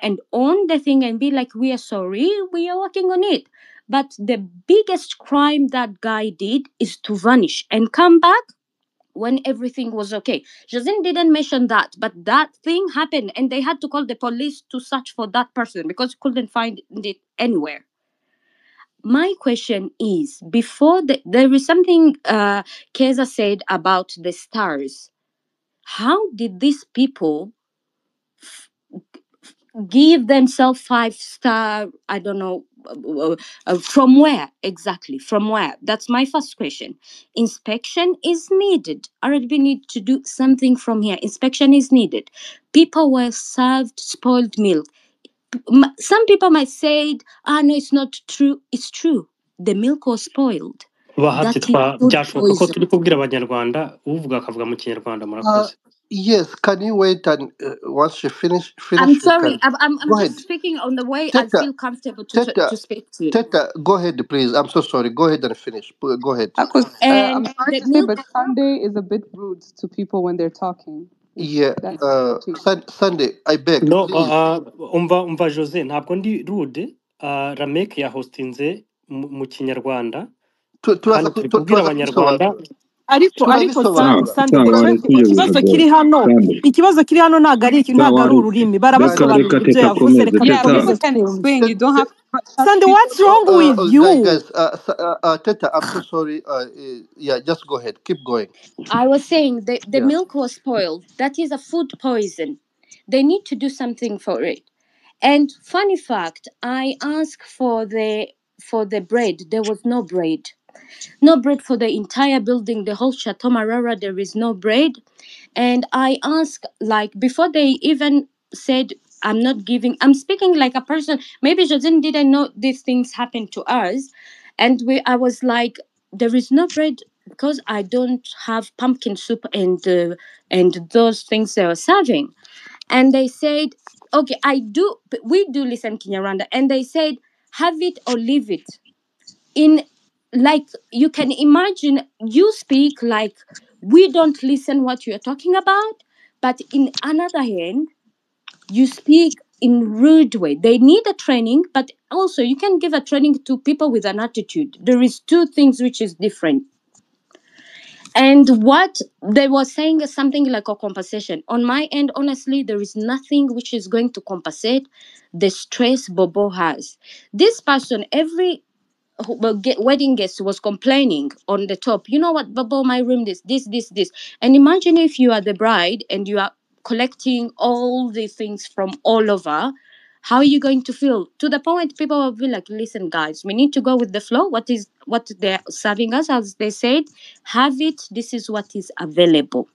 and own the thing and be like, we are sorry, we are working on it. But the biggest crime that guy did is to vanish and come back when everything was okay. Josine didn't mention that, but that thing happened and they had to call the police to search for that person because couldn't find it anywhere. My question is, before there is something Keza said about the stars. How did these people give themselves 5-star, I don't know, from where exactly? From where? That's my first question. Inspection is needed. RDB need to do something from here. Inspection is needed. People were served spoiled milk. Some people might say, no, it's not true. It's true. The milk was spoiled. Bahati That is food byashoboka ko poison. turi kubwira abanyarwanda, uvuga akavuga mu kinyarwanda. Murakoze. Yes, can you wait and once you finish, I'm we sorry. can I'm go just ahead. speaking on the way I Teta, feel comfortable to Teta, to speak to you. Teta, go ahead, please. I'm so sorry. Go ahead and finish. Go ahead. Akos, I'm And sorry the to say, milk. but Sunday is a bit rude to people when they're talking. If Yeah, that's to you. Sunday, I beg, No, please. umva Jose, ntabwo ndi rude. Ramek yahostinze mu kinyarwanda, Turaza hano turi kubwira turaza abanyarwanda. kubisobanura. Ariko Turabisobanura. Sande, Sawa ikibazo kiri hano, Sande, ikibazo kiri hano ntabwo ari sawa ntabwo ari waretse, ururimi. reka Barabasobanurira reka ibyo Teta yavuze, akomeze. reka Yeah, Teta dukomeze people can twumve. explain. You don't have to shut Sande, people what's wrong with you? Guys, Teta, I'm so sorry. Yeah, just go ahead. Keep going. I was saying the Yeah. milk was spoiled. That is a food poison. They need to do something for it. And funny fact, I asked for the bread. There was no bread. No bread for the entire building, the whole Chateau Marara, there is no bread. And I asked, like, before they even said, I'm not giving, I'm speaking like a person, maybe Josine didn't know these things happen to us. And I was like, there is no bread because I don't have pumpkin soup and those things they were serving. And they said, okay, we do listen Kinyarwanda. And they said, have it or leave it. In like, you can imagine, you speak like we don't listen what you're talking about, but in another hand, you speak in rude way. They need a training, but also you can give a training to people with an attitude. There is two things which is different. And what they were saying is something like a compensation. On my end, honestly, there is nothing which is going to compensate the stress Bobo has. This person, every wedding guest was complaining on the top. You know what, Bobo, my room, this, this, this, this. And imagine if you are the bride and you are collecting all the things from all over. How are you going to feel? To the point, people will be like, listen, guys, we need to go with the flow. What is what they're serving us, as they said, have it. This is what is available.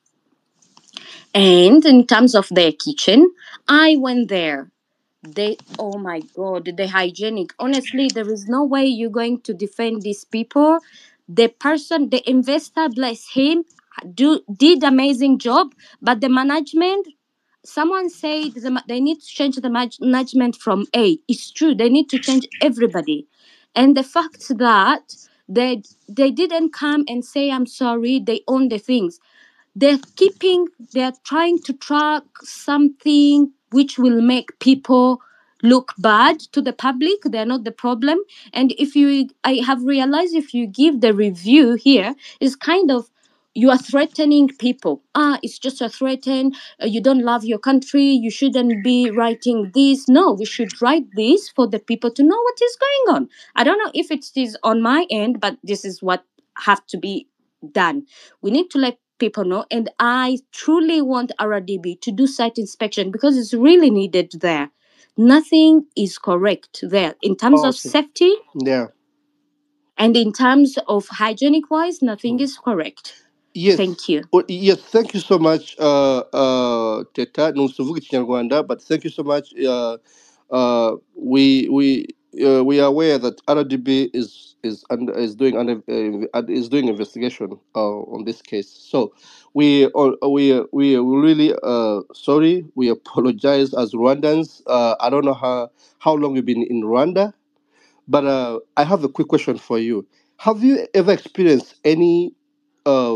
And in terms of their kitchen, I went there. They, oh my God, the hygienic. Honestly, there is no way you're going to defend these people. The person, the investor, bless him, did amazing job, but the management, someone said they need to change the management from A. It's true, they need to change everybody. And the fact that they didn't come and say, I'm sorry, they own the things. They're trying to track something which will make people look bad to the public. They're not the problem. And if you, I have realized if you give the review here, it's kind of, you are threatening people. It's just a threaten. You don't love your country. You shouldn't be writing this. No, we should write this for the people to know what is going on. I don't know if it is on my end, but this is what have to be done. We need to let people know. And I truly want RDB to do site inspection because it's really needed there. Nothing is correct there in terms of Okay. safety. Yeah. And in terms of hygienic wise, nothing is correct. Yes. Thank you. Well, yes, thank you so much, Teta. Ntusuvuga Ikinyarwanda, but thank you so much. We are aware that RDB is doing investigation on this case. So we are really sorry. We apologize as Rwandans. I don't know how long you've been in Rwanda, but I have a quick question for you. Have you ever experienced any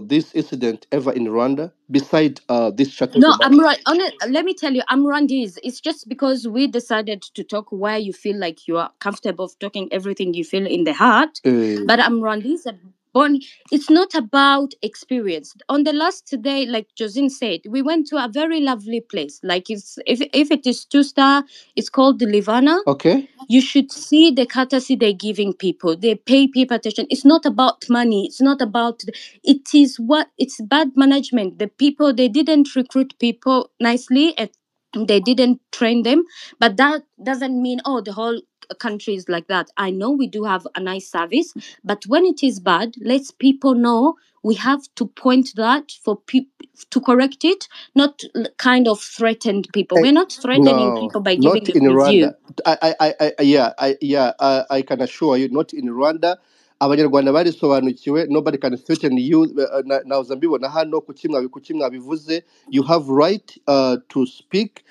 this incident ever in Rwanda beside this Chateau No, de I'm right. Let me tell you, I'm Rwandese. It's just because we decided to talk where you feel like you are comfortable of talking everything you feel in the heart. But I'm Rwandese. Born. It's not about experience. On the last day, like Josine said, we went to a very lovely place. Like it's if it is 2-star, it's called the Livana. Okay. You should see the courtesy they're giving people. They pay people attention. It's not about money. It's not about. It is what it's bad management. The people, they didn't recruit people nicely and they didn't train them. But that doesn't mean, oh, the whole country is like that. I know we do have a nice service, but when it is bad, let people know. We have to point that for people to correct it, not kind of threaten people. We're not threatening people by giving not in a review. Rwanda. I can assure you, not in Rwanda. Abanyarwanda barisobanukiwe, nobody can threaten you. Nahoze mbibona hano, kuki mwabivuze? You have right to speak,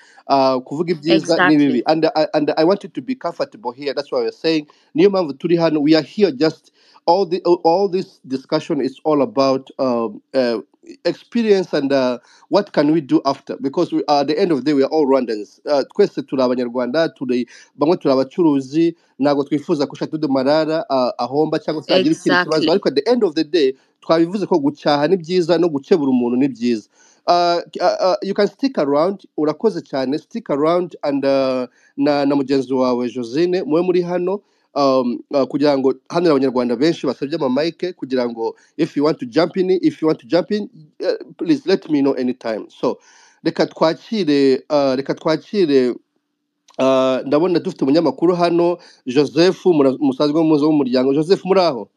kuvuga ibyiza n'ibibi. Exactly. And I want you to be comfortable here. That's why we're saying, niyo mpamvu turi hano. We are here just all this discussion is all about experience and what can we do after, because we are, at the end of the day, we are all Rwandans. Twese turi Abanyarwanda, turi bamwe, turi abacuruzi. Ntabwo twifuza ko Chateau de Marara ahomba cyangwa se agira ikindi kibazo. Ariko at the end of the day, twabivuze ko gucyaha ni byiza no gukebura umuntu ni byiza. You can stick around. Urakoze cyane. Stick around and na mugenzi wawe Josine, mube muri hano kugira ngo hano hari Abanyarwanda benshi basabye amamike, kugira ngo if you want to jump in, if you want to jump in, please let me know anytime. So reka twakire ndabona dufite umunyamakuru hano, Joseph, musanzwe muzi w'umuryango. Joseph, muri aho?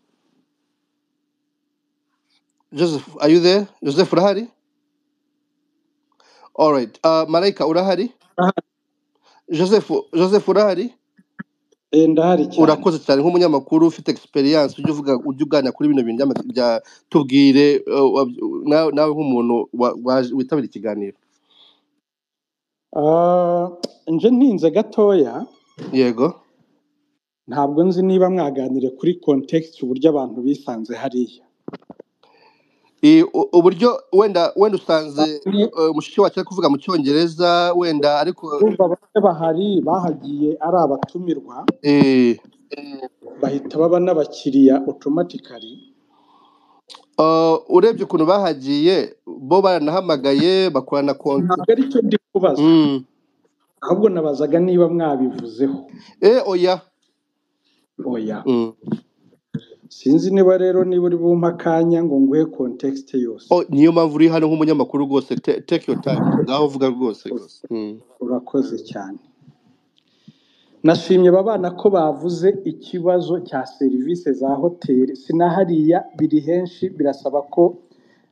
Joseph, are you there? Joseph, urahari? Alright. Malaika, urahari? Joseph, urahari? Ndahari cyane. Urakoze cyane. Nk'umunyamakuru ufite experience, ujya uvuga, ujya uganira kuri bino bintu bya, tubwire nawe nk'umuntu witabira ikiganiro. Nje ntinze gatoya. Yego. Ntabwo nzi niba mwaganire kuri context, uburyo abantu bisanze hariya. Uburyo wenda usanze Bamwe mushiki wacu ari kuvuga mu Cyongereza wenda, ariko urumva bamwe bahari bahagiye ari abatumirwa, bahita baba n'abakiriya automatically. Urebye ukuntu bahagiye, bo baranahamagaye, bakorana konti. Ntabwo ari cyo ndi kubaza, ahubwo nabazaga niba mwabivuzeho. Oya. Oya. Sinzi niba rero niba uri bumpe akanya ngo nguhe context yose. Oh, niyo mpamvu uri hano nk'umunyamakuru rwose. Take your time, ngaho uvuga rwose rwose. Urakoze cyane. Nashimye aba bana ko bavuze ikibazo cya serivisi za hoteli. Sinahariya, biri henshi, birasaba ko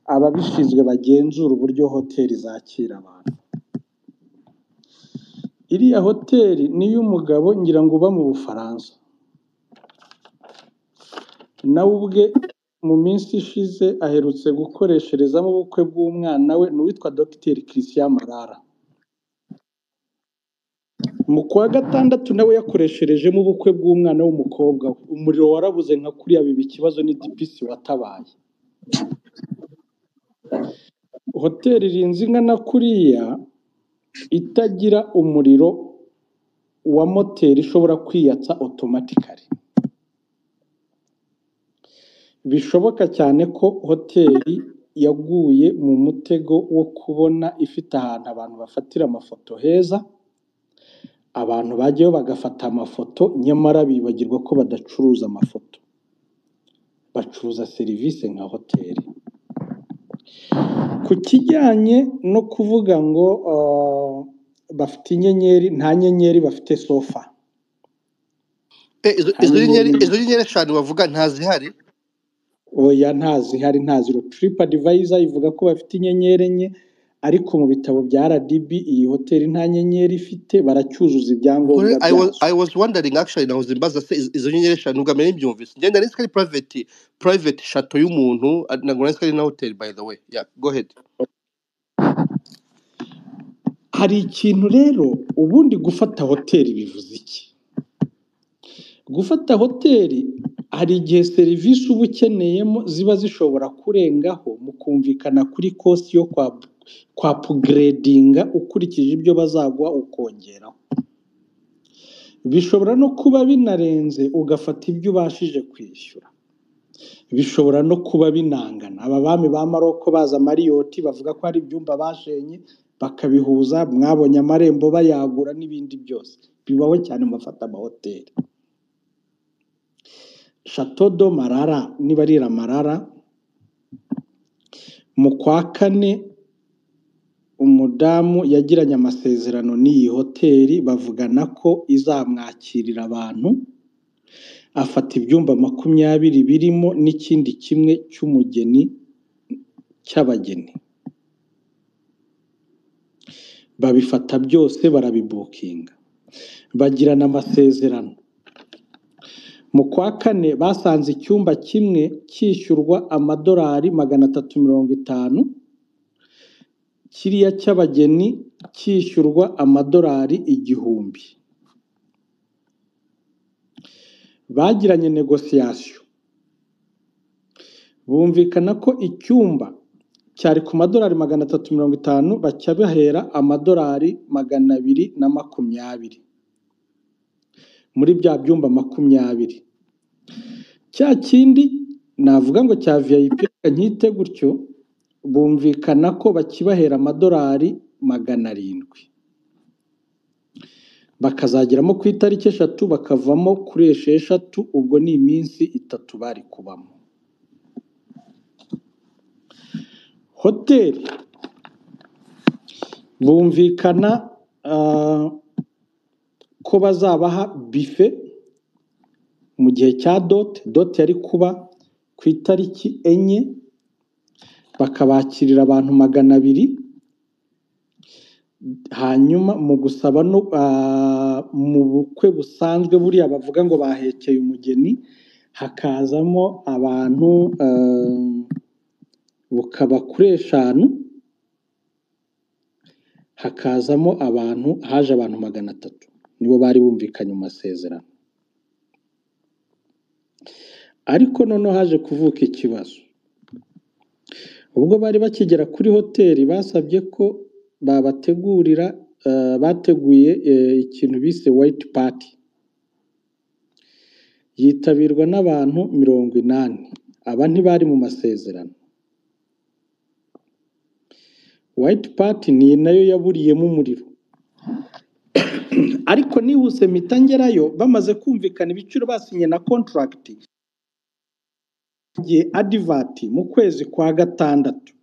ababishinzwe bagenzura uburyo hoteli zakira abantu. Iriya hoteli ni iy'umugabo, ngira ngo uba mu Bufaransa, nawe ubwe mu minsi ishize aherutse gukoresherezamo ubukwe bw'umwana we, ni uwitwa Dr Christian Marara. Mu kwa gatandatu nawe yakoresherejemo ubukwe bw'umwana w'umukobwa we. Umuriro warabuze nka kuriya, biba ikibazo, ni DPC watabaye. Hoteli irinze ingana kuriya itagira umuriro wa moteri ishobora kwiyatsa automatically. Bishoboka cyane ko hoteli yaguye mu mutego wo kubona ifite ahantu abantu bafatira amafoto heza, abantu bajyayo bagafata amafoto, nyamara bibagirwa ko badacuruza amafoto, bacuruza serivisi nka hoteli. Ku kijyanye no kuvuga ngo bafite inyenyeri, nta nyenyeri bafite so far. Izo Nta izo nyenyeri, nyenyeri. Izo nyenyeri eshanu bavuga ntazihari? Oya, ntazihari, ntaziro. Trip Advisor ivuga ko bafite inyenyeri enye, ariko mu bitabo bya RDB iyi hoteli nta nyenyeri ifite, baracyuzuza ibyangombwa Kuri byazo. I was wondering actually, nahoze mbaza se izo nyenyeri eshanu, ubwa mbere mbyumvise ngenda nzi ko ari private chateau y'umuntu, ntabwo nzi ko ari na hotel, by the way. Yeah, go ahead. Hari ikintu rero, ubundi gufata hoteli bivuze iki? Gufata hoteli, hari igihe serivisi uba ukeneyemo ziba zishobora kurengaho, mukumvikana kuri cost yo kwa upgradinga ukurikije ibyo bazaguha, ukongeraho. Bishobora no kuba binarenze, ugafata ibyo ubashije kwishyura. Bishobora no kuba binangana. Aba bami ba Maroko baza Marriott, bavuga ko hari ibyumba bashenye bakabihuza, mwabonye amarembo bayagura n'ibindi byose bibaho cyane mu bafata amahoteli. Chateau de Marara, niba ari Marara, mu kwa kane umudamu yagiranye amasezerano n'iyi hoteli, bavugana ko izamwakirira abantu, afata ibyumba 20 birimo n'ikindi kimwe cy'umugeni, cy'abageni, babifata byose barabibukinga, bagirana amasezerano. Mu kwa kane basanze icyumba kimwe cyishyurwa amadolari 350, kiriya cy'abageni cyishyurwa amadolari 1000. Bagiranye negosiyasiyo, bumvikana ko icyumba cyari ku madolari 350 bacyabahera amadolari 220 muri bya byumba 20. Cya kindi navuga ngo cya VIP reka nkite gutyo, bumvikana ko bakibahera amadolari 700, bakazageramo ku itariki 3 bakavamo kuri 6, ubwo ni iminsi 3 bari kubamo. Hoteli bumvikana ko bazabaha bife mu gihe cya dote. Dote yari kuba ku itariki 4, bakabakirira abantu 200. Hanyuma mu gusaba no mu bukwe busanzwe buriya bavuga ngo bahekeye umugeni, hakazamo abantu bukaba kuri 5, hakazamo abantu, haje abantu 300 nibo bari bumvikanye mu masezerano. Ariko noneho haje kuvuka ikibazo. Ubwo bari bakigera kuri hoteli basabye ko babategurira, bateguye ikintu bise white party, yitabirwa n'abantu 80. Aba ntibari mu masezerano. White party ni nayo yaburiyemo umuriro. Ariko nihuse mpita ngerayo, bamaze kumvikana ibiciro basinye na contract, gihe adivati mu kwezi kwa 6.